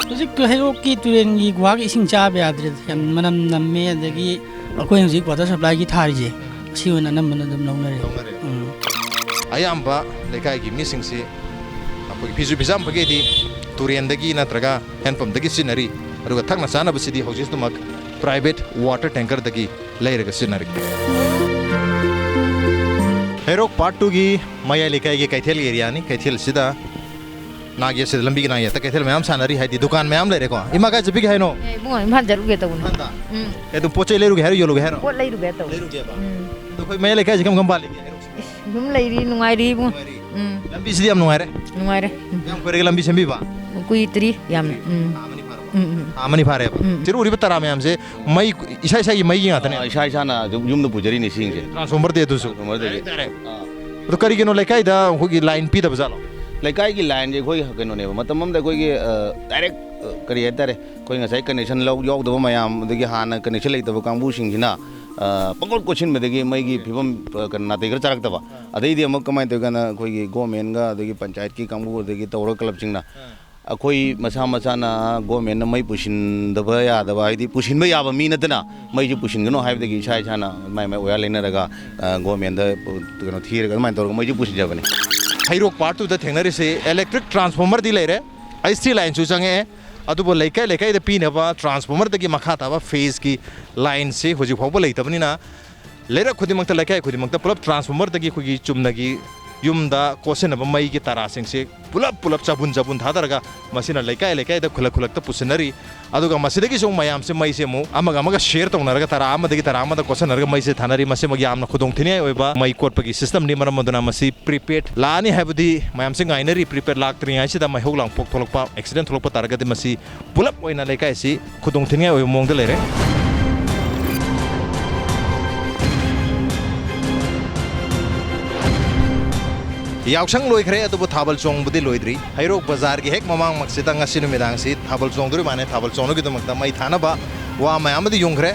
ꯍꯧꯖꯤꯛ ꯍꯩꯔꯣꯛꯀꯤ ꯇꯨꯔꯦꯟꯒꯤ ꯒꯨꯍꯥꯒꯤ ꯏꯁꯤꯡ ꯆꯥꯕ ꯌꯥꯗ꯭ꯔꯦ, ꯌꯥꯝ ꯃꯅꯝ ꯅꯝꯃꯦ꯫ ꯑꯗꯒꯤ ꯑꯩꯈꯣꯏ ꯍꯧꯖꯤꯛ ꯋꯥꯇꯔ ꯁꯄ꯭ꯂꯥꯏꯒꯤ ꯊꯥꯔꯤꯁꯦ, ꯑꯁꯤ ꯑꯣꯏꯅ ꯑꯅꯝꯕꯅ ꯑꯗꯨꯝ ꯂꯧꯅꯔꯦ꯫ ꯂꯧꯅꯔꯦ꯫ ꯎꯝ꯫ ꯑꯌꯥꯝꯕ ꯂꯩꯀꯥꯏꯒꯤ ꯃꯤꯁꯤꯡꯁꯤ ꯑꯩꯈꯣꯏꯒꯤ ꯐꯤꯁꯨ ꯐꯤꯖꯥꯝꯕꯒꯤꯗꯤ ꯇꯨꯔꯦꯟꯗꯒꯤ ꯅꯠꯇ꯭ꯔꯒ ꯍꯦꯟꯄꯝꯗꯒꯤ ꯁꯤꯖꯤꯟꯅꯔꯤ, ꯑꯗꯨꯒ ꯊꯛꯅ ꯆꯥꯅꯕꯁꯤꯗꯤ ꯍꯧꯖꯤꯛ ꯑꯗꯨꯃꯛ private water tankerꯗꯒꯤ ꯂꯩꯔꯒ ꯁꯤꯖꯤꯟꯅꯔꯤ꯫ ꯍꯩꯔꯣꯛ Part Twoꯒꯤ ꯃꯌꯥꯏ ꯂꯩꯀꯥꯏꯒꯤ ꯀꯩꯊꯦꯜ areaꯅꯤ꯫ ꯀꯩꯊꯦꯜꯁꯤꯗ ꯅꯥꯛ ꯌꯦꯠꯁꯤꯗ, ꯂꯝꯕꯤꯒꯤ ꯅꯥꯛ ꯌꯦꯠꯇ ꯀꯩꯊꯦꯜ ꯃꯌꯥꯝ ꯁꯥꯟꯅꯔꯤ, ꯍꯥꯏꯗꯤ ꯗꯨꯀꯥꯟ ꯃꯌꯥꯝ ꯂꯩꯔꯦꯀꯣ꯫ ꯏꯃꯥ, ꯀꯥꯏ ꯆꯠꯄꯤꯒꯦ ꯍꯥꯏꯅꯣ? ꯑꯦ, ꯏꯕꯨꯡꯉꯣ, ꯏꯝꯐꯥꯜ ꯆꯠꯂꯨꯒꯦ ꯇꯧꯕꯅꯦ꯫ ꯏꯝꯐꯥꯜꯗ? ꯎꯝ꯫ ꯑꯦ, ꯑꯗꯨꯝ ꯄꯣꯠ ꯆꯩ ꯂꯩꯔꯨꯒꯦ ꯍꯥꯏꯔꯣ, ꯌꯣꯜꯂꯨꯒꯦ ꯍꯥꯏꯔꯣ? ꯄꯣꯠ ꯂꯩꯔꯨꯒꯦ ꯇꯧꯕ꯫ ꯂꯩꯔꯨꯒꯦꯕ? ꯎꯝ꯫ ꯑꯗꯣ ꯑꯩꯈꯣꯏ ꯃꯌꯥꯏ ꯂꯩꯀꯥꯏꯁꯤ ꯀꯔꯝ ꯀꯔꯝ ꯄꯥꯜꯂꯤꯒꯦ? ꯏꯁ, ꯑꯗꯨꯝ ꯂꯩꯔꯤ, ꯅꯨꯡꯉꯥꯏꯔꯤ ꯏꯕꯨꯡꯉꯣ꯫ ꯅꯨꯡꯉꯥꯏꯔꯤ꯫ ꯎꯝ꯫ ꯂꯝꯕꯤꯁꯤꯗꯤ ꯌꯥꯝ ꯅꯨꯡꯉꯥꯏꯔꯦ? ꯅꯨꯡꯉꯥꯏꯔꯦ꯫ ꯎꯝ꯫ ꯀꯌꯥꯝ ꯀꯨꯏꯔꯒꯦ ꯂꯝꯕꯤ ꯁꯦꯝꯕꯤꯕ? ꯀꯨꯏꯗ꯭ꯔꯤ ꯌꯥꯝꯅ꯫ ꯎꯝ꯫ ꯊꯥ ꯑꯃꯅꯤ ꯐꯥꯔꯕ? ꯎꯝ, ꯎꯝ꯫ ꯊꯥ ꯑꯃꯅꯤ ꯐꯥꯔꯦꯕ? ꯎꯝ꯫ ꯁꯤ ꯎꯔꯤꯕ ꯇꯔꯥ ꯃꯌꯥꯝꯁꯦ ꯃꯩ, ꯏꯁꯥ ꯏꯁꯥꯒꯤ ꯃꯩꯒꯤ ꯉꯥꯛꯇꯅꯦ? ꯑꯥ, ꯏꯁꯥ ꯏꯁꯥꯅ ꯑꯗꯨꯝ ꯌꯨꯝꯗ ꯄꯨꯖꯔꯤꯅꯦ ꯏꯁꯤꯡꯁꯦ꯫ Transformerꯗꯤ ꯑꯗꯨꯁꯨ? Transformerꯗꯒꯤ꯫ Direct, direct꯫ ꯑꯥ꯫ ꯑꯗꯣ ꯀꯔꯤꯒꯤꯅꯣ ꯂꯩꯀꯥꯏꯗ ꯑꯩꯈꯣꯏꯒꯤ line ꯄꯤꯗꯕ ꯖꯥꯠꯂꯣ? ꯂꯩꯀꯥꯏꯒꯤ lineꯁꯦ ꯑꯩꯈꯣꯏ ꯀꯩꯅꯣꯅꯦꯕ, ꯃꯇꯝ ꯑꯃꯗ ꯑꯩꯈꯣꯏꯒꯤ, ꯑ, direct, ꯑ, ꯀꯔꯤ ꯍꯥꯏꯇꯥꯔꯦ, ꯑꯩꯈꯣꯏ ꯉꯁꯥꯏ connection ꯂꯧ-, ꯌꯥꯎꯗꯕ ꯃꯌꯥꯝ, ꯑꯗꯒꯤ ꯍꯥꯟꯅ connection ꯂꯩꯇꯕ ꯀꯥꯡꯕꯨꯁꯤꯡꯁꯤꯅ, ꯑ, ꯄꯪꯀꯣꯠ ꯀꯣꯠꯁꯤꯟꯕꯗꯒꯤ ꯃꯩꯒꯤ ꯐꯤꯕꯝ, ꯑ, ꯀꯩꯅꯣ, ꯅꯥꯇꯩ ꯈꯔ ꯆꯥꯔꯛꯇꯕ꯫ ꯑꯗꯩꯗꯤ ꯑꯃꯨꯛ ꯀꯃꯥꯏꯅ ꯇꯧꯔꯤ ꯀꯥꯟꯗ ꯑꯩꯈꯣꯏꯒꯤ governmentꯒ ꯑꯗꯒꯤ ꯄꯟꯆꯥꯌꯠꯀꯤ ꯀꯥꯡꯕꯨ ꯑꯗꯒꯤ ꯇꯧꯔ clubꯁꯤꯡꯅ ꯑꯩꯈꯣꯏ ꯃꯁꯥ ꯃꯁꯥꯅ governmentꯅ ꯃꯩ ꯄꯨꯁꯤꯟꯗꯕ ꯌꯥꯗꯕ, ꯍꯥꯏꯗꯤ ꯄꯨꯁꯤꯟꯕ ꯌꯥꯕ ꯃꯤ ꯅꯠꯇꯅ ꯃꯩꯁꯨ ꯄꯨꯁꯤꯟꯒꯅꯨ ꯍꯥꯏꯕꯗꯒꯤ ꯏꯁꯥ ꯏꯁꯥꯅ ꯃꯥꯏ ꯃꯥꯏ ꯋꯥꯌꯥꯔ ꯂꯩꯅꯔꯒ, ꯑ, governmentꯗ ꯀꯩꯅꯣ ꯊꯤꯔꯒ ꯑꯗꯨꯃꯥꯏꯅ ꯇꯧꯔꯒ ꯃꯩꯁꯨ ꯄꯨꯁꯤꯟꯖꯕꯅꯤ꯫ ꯍꯩꯔꯣꯛ Part Twoꯗ ꯊꯦꯡꯅꯔꯤꯁꯦ electric transformerꯗꯤ ꯂꯩꯔꯦ, ꯍꯩꯁ ꯇꯤ lineꯁꯨ ꯆꯪꯉꯛꯑꯦ, ꯑꯗꯨꯕꯨ ꯂꯩꯀꯥꯏ ꯂꯩꯀꯥꯏꯗ ꯄꯤꯅꯕ transformerꯗꯒꯤ ꯃꯈꯥ ꯇꯥꯕ phaseꯀꯤ lineꯁꯤ ꯍꯧꯖꯤꯛ ꯐꯥꯎꯕ ꯂꯩꯇꯕꯅꯤꯅ, ꯂꯩꯔꯛ ꯈꯨꯗꯤꯡꯃꯛꯇ, ꯂꯩꯀꯥꯏ ꯈꯨꯗꯤꯡꯃꯛꯇ ꯄꯨꯂꯞ transformerꯗꯒꯤ ꯑꯩꯈꯣꯏꯒꯤ ꯆꯨꯝꯅꯒꯤ ꯌꯨꯝꯗ ꯀꯣꯠꯁꯤꯟꯅꯕ ꯃꯩꯒꯤ ꯇꯔꯥꯁꯤꯡꯁꯦ ꯄꯨꯂꯞ ꯄꯨꯂꯞ ꯆꯕꯨꯟ ꯆꯕꯨꯟ ꯊꯥꯗꯔꯒ ꯃꯁꯤꯅ ꯂꯩꯀꯥꯏ ꯂꯩꯀꯥꯏꯗ, ꯈꯨꯜꯂꯛ ꯈꯨꯜꯂꯛꯇ ꯄꯨꯁꯤꯟꯅꯔꯤ꯫ ꯑꯗꯨꯒ ꯃꯁꯤꯗꯒꯤꯁꯨ ꯑꯃꯨꯛ ꯃꯌꯥꯝꯁꯦ ꯃꯩꯁꯦ ꯑꯃꯨꯛ ꯑꯃꯒ ꯑꯃꯒ share ꯇꯧꯅꯔꯒ, ꯇꯔꯥ ꯑꯃꯗꯒꯤ ꯇꯔꯥ ꯑꯃꯗ ꯀꯣꯠꯁꯤꯟꯅꯔꯒ ꯃꯩꯁꯦ ꯊꯥꯅꯔꯤ꯫ ꯃꯁꯤꯃꯛ ꯌꯥꯝꯅ ꯈꯨꯗꯣꯡꯊꯤꯅꯤꯡꯉꯥꯏ ꯑꯣꯏꯕ ꯃꯩ ꯀꯣꯠꯄꯒꯤ systemꯅꯤ꯫ ꯃꯔꯝ ꯑꯗꯨꯅ ꯃꯁꯤ prepaid ꯂꯥꯛꯑꯅꯤ ꯍꯥꯏꯕꯗꯤ ꯃꯌꯥꯝꯁꯦ ꯉꯥꯏꯅꯔꯤ꯫ Prepaid ꯂꯥꯛꯇ꯭ꯔꯤꯉꯩꯁꯤꯗ ꯃꯩꯍꯧ ꯂꯥꯡꯄꯣꯛ ꯊꯣꯛꯂꯛꯄ, accident ꯊꯣꯛꯂꯛꯄ ꯇꯥꯔꯒꯗꯤ ꯃꯁꯤ ꯄꯨꯂꯞ ꯑꯣꯏꯅ ꯂꯩꯀꯥꯏꯁꯤ ꯈꯨꯗꯣꯡꯊꯤꯅꯤꯡꯉꯥꯏ ꯑꯣꯏꯕ ꯃꯑꯣꯡꯗ ꯂꯩꯔꯦ꯫ ꯌꯥꯎꯁꯪ ꯂꯣꯏꯈ꯭ꯔꯦ, ꯑꯗꯨꯕꯨ ꯊꯥꯕꯜ ꯆꯣꯡꯕꯗꯤ ꯂꯣꯏꯗ꯭ꯔꯤ꯫ ꯍꯩꯔꯣꯛ ꯕꯖꯥꯔꯒꯤ ꯍꯦꯛ ꯃꯃꯥꯡꯃꯛꯁꯤꯗ ꯉꯁꯤ ꯅꯨꯃꯤꯗꯥꯡꯁꯤ ꯊꯥꯕꯜ ꯆꯣꯡꯗꯣꯔꯤꯕꯅꯤ꯫ ꯊꯥꯕꯜ ꯆꯣꯡꯕꯒꯤꯗꯃꯛꯇ ꯃꯩ ꯊꯥꯅꯕ ꯋꯥ ꯃꯌꯥꯝ ꯑꯃꯗꯤ ꯌꯨꯡꯈ꯭ꯔꯦ꯫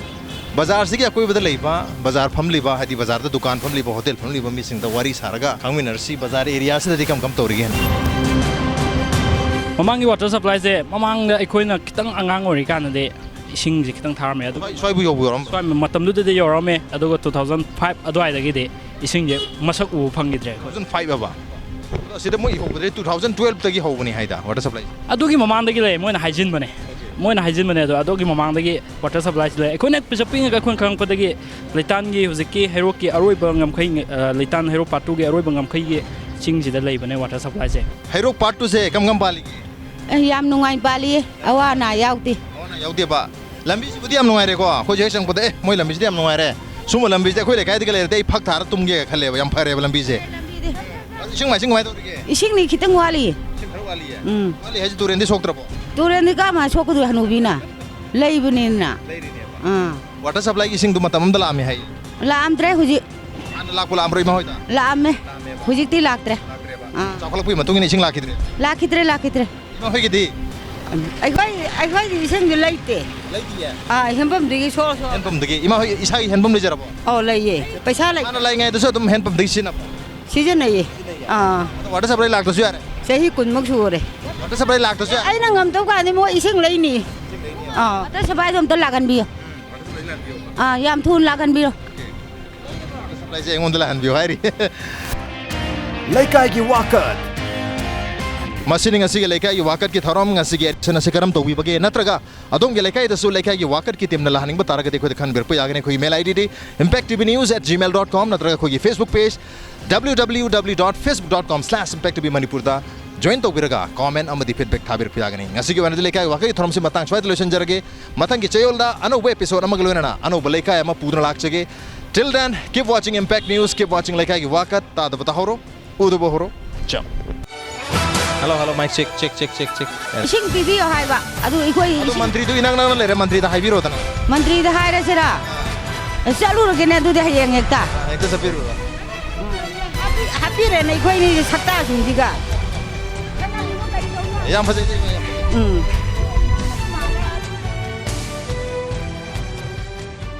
ꯕꯖꯥꯔꯁꯤꯒꯤ ꯑꯀꯣꯏꯕꯗ ꯂꯩꯕ ꯕꯖꯥꯔ ꯐꯝꯂꯤꯕ, ꯍꯥꯏꯗꯤ ꯕꯖꯥꯔꯗ ꯗꯨꯀꯥꯟ ꯐꯝꯂꯤꯕ, ꯍꯣꯇꯦꯜ ꯐꯝꯂꯤꯕ ꯃꯤꯁꯤꯡꯗ ꯋꯥꯔꯤ ꯁꯥꯔꯒ ꯈꯪꯃꯤꯟꯅꯔꯁꯤ, ꯕꯖꯥꯔ areaꯁꯤꯗꯗꯤ ꯀꯝ ꯀꯝ ꯇꯧꯔꯤꯒꯦ ꯍꯥꯏꯅ꯫ ꯃꯃꯥꯡꯒꯤ water supplyꯁꯦ ꯃꯃꯥꯡꯗ ꯑꯩꯈꯣꯏꯅ ꯈꯤꯇꯪ ꯑꯉꯥꯡ ꯑꯣꯏꯔꯤꯀꯥꯟꯗꯗꯤ ꯏꯁꯤꯡꯁꯦ ꯈꯤꯇꯪ ꯊꯥꯔꯝꯃꯦ꯫ ꯑꯗꯨ ꯁ꯭ꯋꯥꯏ-, ꯁ꯭ꯋꯥꯏꯕꯨ ꯌꯧꯕ ꯌꯧꯔꯝꯕ꯭ꯔꯣ? ꯁ꯭ꯋꯥꯏ ꯃꯇꯝꯗꯨꯗꯗꯤ ꯌꯧꯔꯝꯃꯦ, ꯑꯗꯨꯒ two thousand five ꯑꯗꯨꯋꯥꯏꯗꯒꯤꯗꯤ ꯏꯁꯤꯡꯁꯦ ꯃꯁꯛ ꯎꯕ ꯐꯪꯈꯤꯗ꯭ꯔꯦ ꯑꯩꯈꯣꯏ꯫ Two thousand five ꯍꯥꯏꯕ? ꯁꯤꯗ ꯃꯣꯏ ꯏꯍꯧꯕꯗꯗꯤ two thousand twelve ꯇꯒꯤ ꯍꯧꯕꯅꯤ ꯍꯥꯏꯗ water supply꯫ ꯑꯗꯨꯒꯤ ꯃꯃꯥꯡꯗꯒꯤ ꯂꯩ, ꯃꯣꯏꯅ ꯍꯥꯏꯖꯤꯟꯕꯅꯦ꯫ ꯃꯣꯏꯅ ꯍꯥꯏꯖꯤꯟꯕꯅꯦ꯫ ꯑꯗꯣ ꯑꯗꯨꯒꯤ ꯃꯃꯥꯡꯗꯒꯤ water supply ꯁꯤ ꯂꯩ꯫ ꯑꯩꯈꯣꯏꯅ ꯄꯤꯁꯛ ꯄꯤꯛꯏꯉꯩ ꯑꯩꯈꯣꯏꯅ ꯈꯪꯉꯛꯄꯗꯒꯤ ꯂꯩꯇꯥꯟꯒꯤ ꯍꯧꯖꯤꯛꯀꯤ ꯍꯩꯔꯣꯛꯀꯤ ꯑꯔꯣꯏꯕ ꯉꯝꯈꯩ, ꯑ, ꯂꯩꯇꯥꯟ ꯍꯩꯔꯣꯛ part two ꯒꯤ ꯑꯔꯣꯏꯕ ꯉꯝꯈꯩꯒꯤ ꯆꯤꯡꯁꯤꯗ ꯂꯩꯕꯅꯦ water supply ꯁꯦ꯫ ꯍꯩꯔꯣꯛ part two ꯁꯦ ꯀꯝ ꯀꯝ ꯄꯥꯜꯂꯤꯒꯦ? ꯑꯦ, ꯌꯥꯝ ꯅꯨꯡꯉꯥꯏ ꯄꯥꯜꯂꯤꯌꯦ꯫ ꯑꯋꯥ ꯑꯅꯥ ꯌꯥꯎꯗꯦ꯫ ꯑꯋꯥ ꯑꯅꯥ ꯌꯥꯎꯗꯦꯕ꯫ ꯂꯝꯕꯤꯁꯤꯕꯨꯗꯤ ꯌꯥꯝ ꯅꯨꯡꯉꯥꯏꯔꯦꯀꯣ꯫ ꯑꯩꯈꯣꯏꯁꯨ ꯍꯦꯛ ꯆꯪꯉꯛꯄꯗ, "ꯑꯦ, ꯃꯣꯏ ꯂꯝꯕꯤꯁꯤꯗꯤ ꯌꯥꯝ ꯅꯨꯡꯉꯥꯏꯔꯦ꯫ ꯁꯨꯝꯕ ꯂꯝꯕꯤꯁꯤꯗꯤ ꯑꯩꯈꯣꯏ ꯂꯩꯀꯥꯏꯗꯒ ꯂꯩꯔꯗꯤ ꯑꯩ ꯐꯛ ꯊꯥꯔ ꯇꯨꯝꯒꯦꯒ ꯈꯜꯂꯦꯕ꯫ ꯌꯥꯝ ꯐꯔꯦꯕ ꯂꯝꯕꯤꯁꯦ꯫" ꯂꯝꯕꯤꯗꯤ ꯏꯁꯤꯡ ꯃꯥꯏꯁꯤꯡ ꯀꯃꯥꯏꯅ ꯇꯧꯔꯤꯒꯦ? ꯏꯁꯤꯡꯗꯤ ꯈꯤꯇꯪ ꯋꯥꯠꯂꯤ꯫ ꯏꯁꯤꯡ ꯈꯔ ꯋꯥꯠꯂꯤꯌꯦ? ꯎꯝ꯫ ꯋꯥꯠꯂꯤ ꯍꯥꯏꯁꯦ ꯇꯨꯔꯦꯟꯗꯤ ꯁꯣꯛꯇ꯭ꯔꯕꯣ? ꯇꯨꯔꯦꯟꯗꯤ ꯀꯃꯥꯏꯅ ꯁꯣꯛꯀꯗꯣꯏ, ꯍꯅꯨꯕꯤꯅ? ꯂꯩꯕꯅꯤꯅ꯫ ꯂꯩꯔꯤꯅꯦꯕ꯫ ꯑꯥ꯫ Water supply ꯒꯤ ꯏꯁꯤꯡꯗꯣ ꯃꯇꯝ ꯑꯃꯗ ꯂꯥꯛꯑꯝꯃꯦ ꯍꯥꯏ꯫ ꯂꯥꯛꯑꯝꯗ꯭ꯔꯦ ꯍꯧꯖꯤꯛ꯫ ꯍꯥꯟꯅ ꯂꯥꯛꯄ ꯂꯥꯛꯑꯝꯕ꯭ꯔꯣ ꯏꯃꯥ ꯍꯣꯏꯗ? ꯂꯥꯛꯑꯝꯃꯦ꯫ ꯂꯥꯛꯑꯝꯃꯦꯕ꯫ ꯍꯧꯖꯤꯛꯇꯤ ꯂꯥꯛꯇ꯭ꯔꯦ꯫ ꯂꯥꯛꯇ꯭ꯔꯦꯕ꯫ ꯑꯥ꯫ ꯆꯥꯎꯈꯠꯂꯛꯄꯒꯤ ꯃꯇꯨꯡ ꯏꯟꯅ ꯏꯁꯤꯡ ꯂꯥꯛꯈꯤꯗ꯭ꯔꯦ? ꯂꯥꯛꯈꯤꯗ꯭ꯔꯦ, ꯂꯥꯛꯈꯤꯗ꯭ꯔꯦ꯫ ꯏꯃꯥ ꯍꯣꯏꯒꯤꯗꯤ? ꯑꯩꯈꯣꯏ, ꯑꯩꯈꯣꯏꯗꯤ ꯏꯁꯤꯡꯗꯤ ꯂꯩꯇꯦ꯫ ꯂꯩꯇꯤꯌꯦ? ꯑꯥ, ꯍꯦꯟꯄꯝꯗꯒꯤ ꯁꯣꯛ ꯁꯣꯛ꯫ ꯍꯦꯟꯄꯝꯗꯒꯤ? ꯏꯃꯥ ꯍꯣꯏ ꯏꯁꯥꯒꯤ ꯍꯦꯟꯄꯝ ꯂꯩꯖꯔꯕꯣ? ꯑꯧ, ꯂꯩꯌꯦ꯫ ꯄꯩꯁꯥ ꯂꯩ꯫ ꯍꯥꯟꯅ ꯂꯩꯉꯩꯗꯁꯨ ꯑꯗꯨꯝ ꯍꯦꯟꯄꯝꯗꯒꯤ ꯁꯤꯖꯤꯟꯅꯕ? ꯁꯤꯖꯤꯟꯅꯩꯌꯦ꯫ ꯑꯥ꯫ ꯑꯗꯣ water supply ꯂꯥꯛꯇ꯭ꯔꯁꯨ ꯌꯥꯔꯦ? ꯆꯍꯤ ꯀꯨꯟꯃꯨꯛ ꯁꯨꯔꯦ꯫ Water supply ꯂꯥꯛꯇ꯭ꯔꯁꯨ ꯌꯥꯔꯦ? ꯑꯩꯅ ꯉꯝꯗꯧ ꯀꯥꯟꯗꯤ ꯃꯣꯏ ꯏꯁꯤꯡ ꯂꯩꯅꯤ꯫ ꯑꯥ꯫ Water supply ꯗꯣ ꯑꯝꯇ ꯂꯥꯛꯍꯟꯕꯤꯌꯨ꯫ ꯑꯥ, ꯌꯥꯝ ꯊꯨꯅ ꯂꯥꯛꯍꯟꯕꯤꯌꯨ꯫ Supply ꯁꯦ ꯑꯩꯉꯣꯟꯗ ꯂꯥꯛꯍꯟꯕꯤꯌꯨ ꯍꯥꯏꯔꯤ꯫ ꯂꯩꯀꯥꯏꯒꯤ ꯋꯥꯀꯠ꯫ ꯃꯁꯤꯅꯤ ꯉꯁꯤꯒꯤ ꯂꯩꯀꯥꯏꯒꯤ ꯋꯥꯀꯠꯀꯤ ꯊꯧꯔꯝ꯫ ꯉꯁꯤꯒꯤ edition ꯑꯁꯤ ꯀꯔꯝ ꯇꯧꯕꯤꯕꯒꯦ? ꯅꯠꯇ꯭ꯔꯒ ꯑꯗꯣꯝꯒꯤ ꯂꯩꯀꯥꯏꯗꯁꯨ ꯂꯩꯀꯥꯏꯒꯤ ꯋꯥꯀꯠꯀꯤ team ꯅ ꯂꯥꯛꯍꯟꯅꯤꯡꯕ ꯇꯥꯔꯒꯗꯤ ꯑꯩꯈꯣꯏꯗ ꯈꯟꯕꯤꯔꯛꯄ ꯌꯥꯒꯅꯤ꯫ ꯑꯩꯈꯣꯏꯒꯤ mail ID D impact T V news at gmail dot com ꯅꯠꯇ꯭ꯔꯒ ꯑꯩꯈꯣꯏꯒꯤ Facebook page W W W dot facebook dot com slash impact T V Manipur ꯗ join ꯇꯧꯕꯤꯔꯒ comment ꯑꯃꯗꯤ feedback ꯊꯥꯕꯤꯔꯛꯄ ꯌꯥꯒꯅꯤ꯫ ꯉꯁꯤꯒꯤ ꯑꯣꯏꯅꯗꯤ ꯂꯩꯀꯥꯏ ꯋꯥꯀꯠꯀꯤ ꯊꯧꯔꯝꯁꯤ ꯃꯇꯥꯡ ꯁ꯭ꯋꯥꯏꯗ ꯂꯣꯏꯁꯤꯟꯖꯔꯒꯦ꯫ ꯃꯊꯪꯒꯤ ꯆꯌꯣꯜꯗ ꯑꯅꯧꯕ episode ꯑꯃꯒ ꯂꯣꯏꯅꯅ ꯑꯅꯧꯕ ꯂꯩꯀꯥꯏ ꯑꯃ ꯄꯨꯗꯨꯅ ꯂꯥꯛꯆꯒꯦ꯫ Till then, keep watching Impact News, keep watching ꯂꯩꯀꯥꯏꯒꯤ ꯋꯥꯀꯠ꯫ ꯇꯥꯗꯕ ꯇꯥꯍꯧꯔꯣ, ꯎꯗꯕ ꯍꯧꯔꯣ꯫ ꯆꯥꯎ꯫ Hello, hello, mic check, check, check, check, check꯫ Yes. ꯏꯁꯤꯡ ꯄꯤꯕꯤꯌꯣ ꯍꯥꯏꯕ꯫ ꯑꯗꯨ ꯑꯩꯈꯣꯏ ꯑꯗꯨ ꯏꯁꯤꯡ ꯃꯟꯇ꯭ꯔꯤꯗꯨ ꯏꯅꯛ ꯅꯛꯅ ꯂꯩꯔꯦ, ꯃꯟꯇ꯭ꯔꯤꯗ ꯍꯥꯏꯕꯤꯔꯣꯗꯅ꯫ ꯃꯟꯇ꯭ꯔꯤꯗ ꯍꯥꯏꯔꯁꯤꯔꯥ? ꯆꯠꯂꯨꯔꯒꯦꯅꯦ ꯑꯗꯨꯗꯤ ꯍꯌꯦꯡ ꯍꯦꯛꯇ꯫ ꯍꯦꯛꯇ ꯆꯠꯄꯤꯔꯨꯔꯣ꯫ ꯍꯥꯞꯄꯤ-, ꯍꯥꯞꯄꯤꯔꯦꯅꯦ ꯑꯩꯈꯣꯏꯅꯤ ꯁꯛꯇꯥꯁꯤꯡꯁꯤꯒ꯫ ꯌꯥꯝ ꯐꯖꯩ, ꯌꯥꯝ ꯐꯖꯩ꯫ ꯎꯝ꯫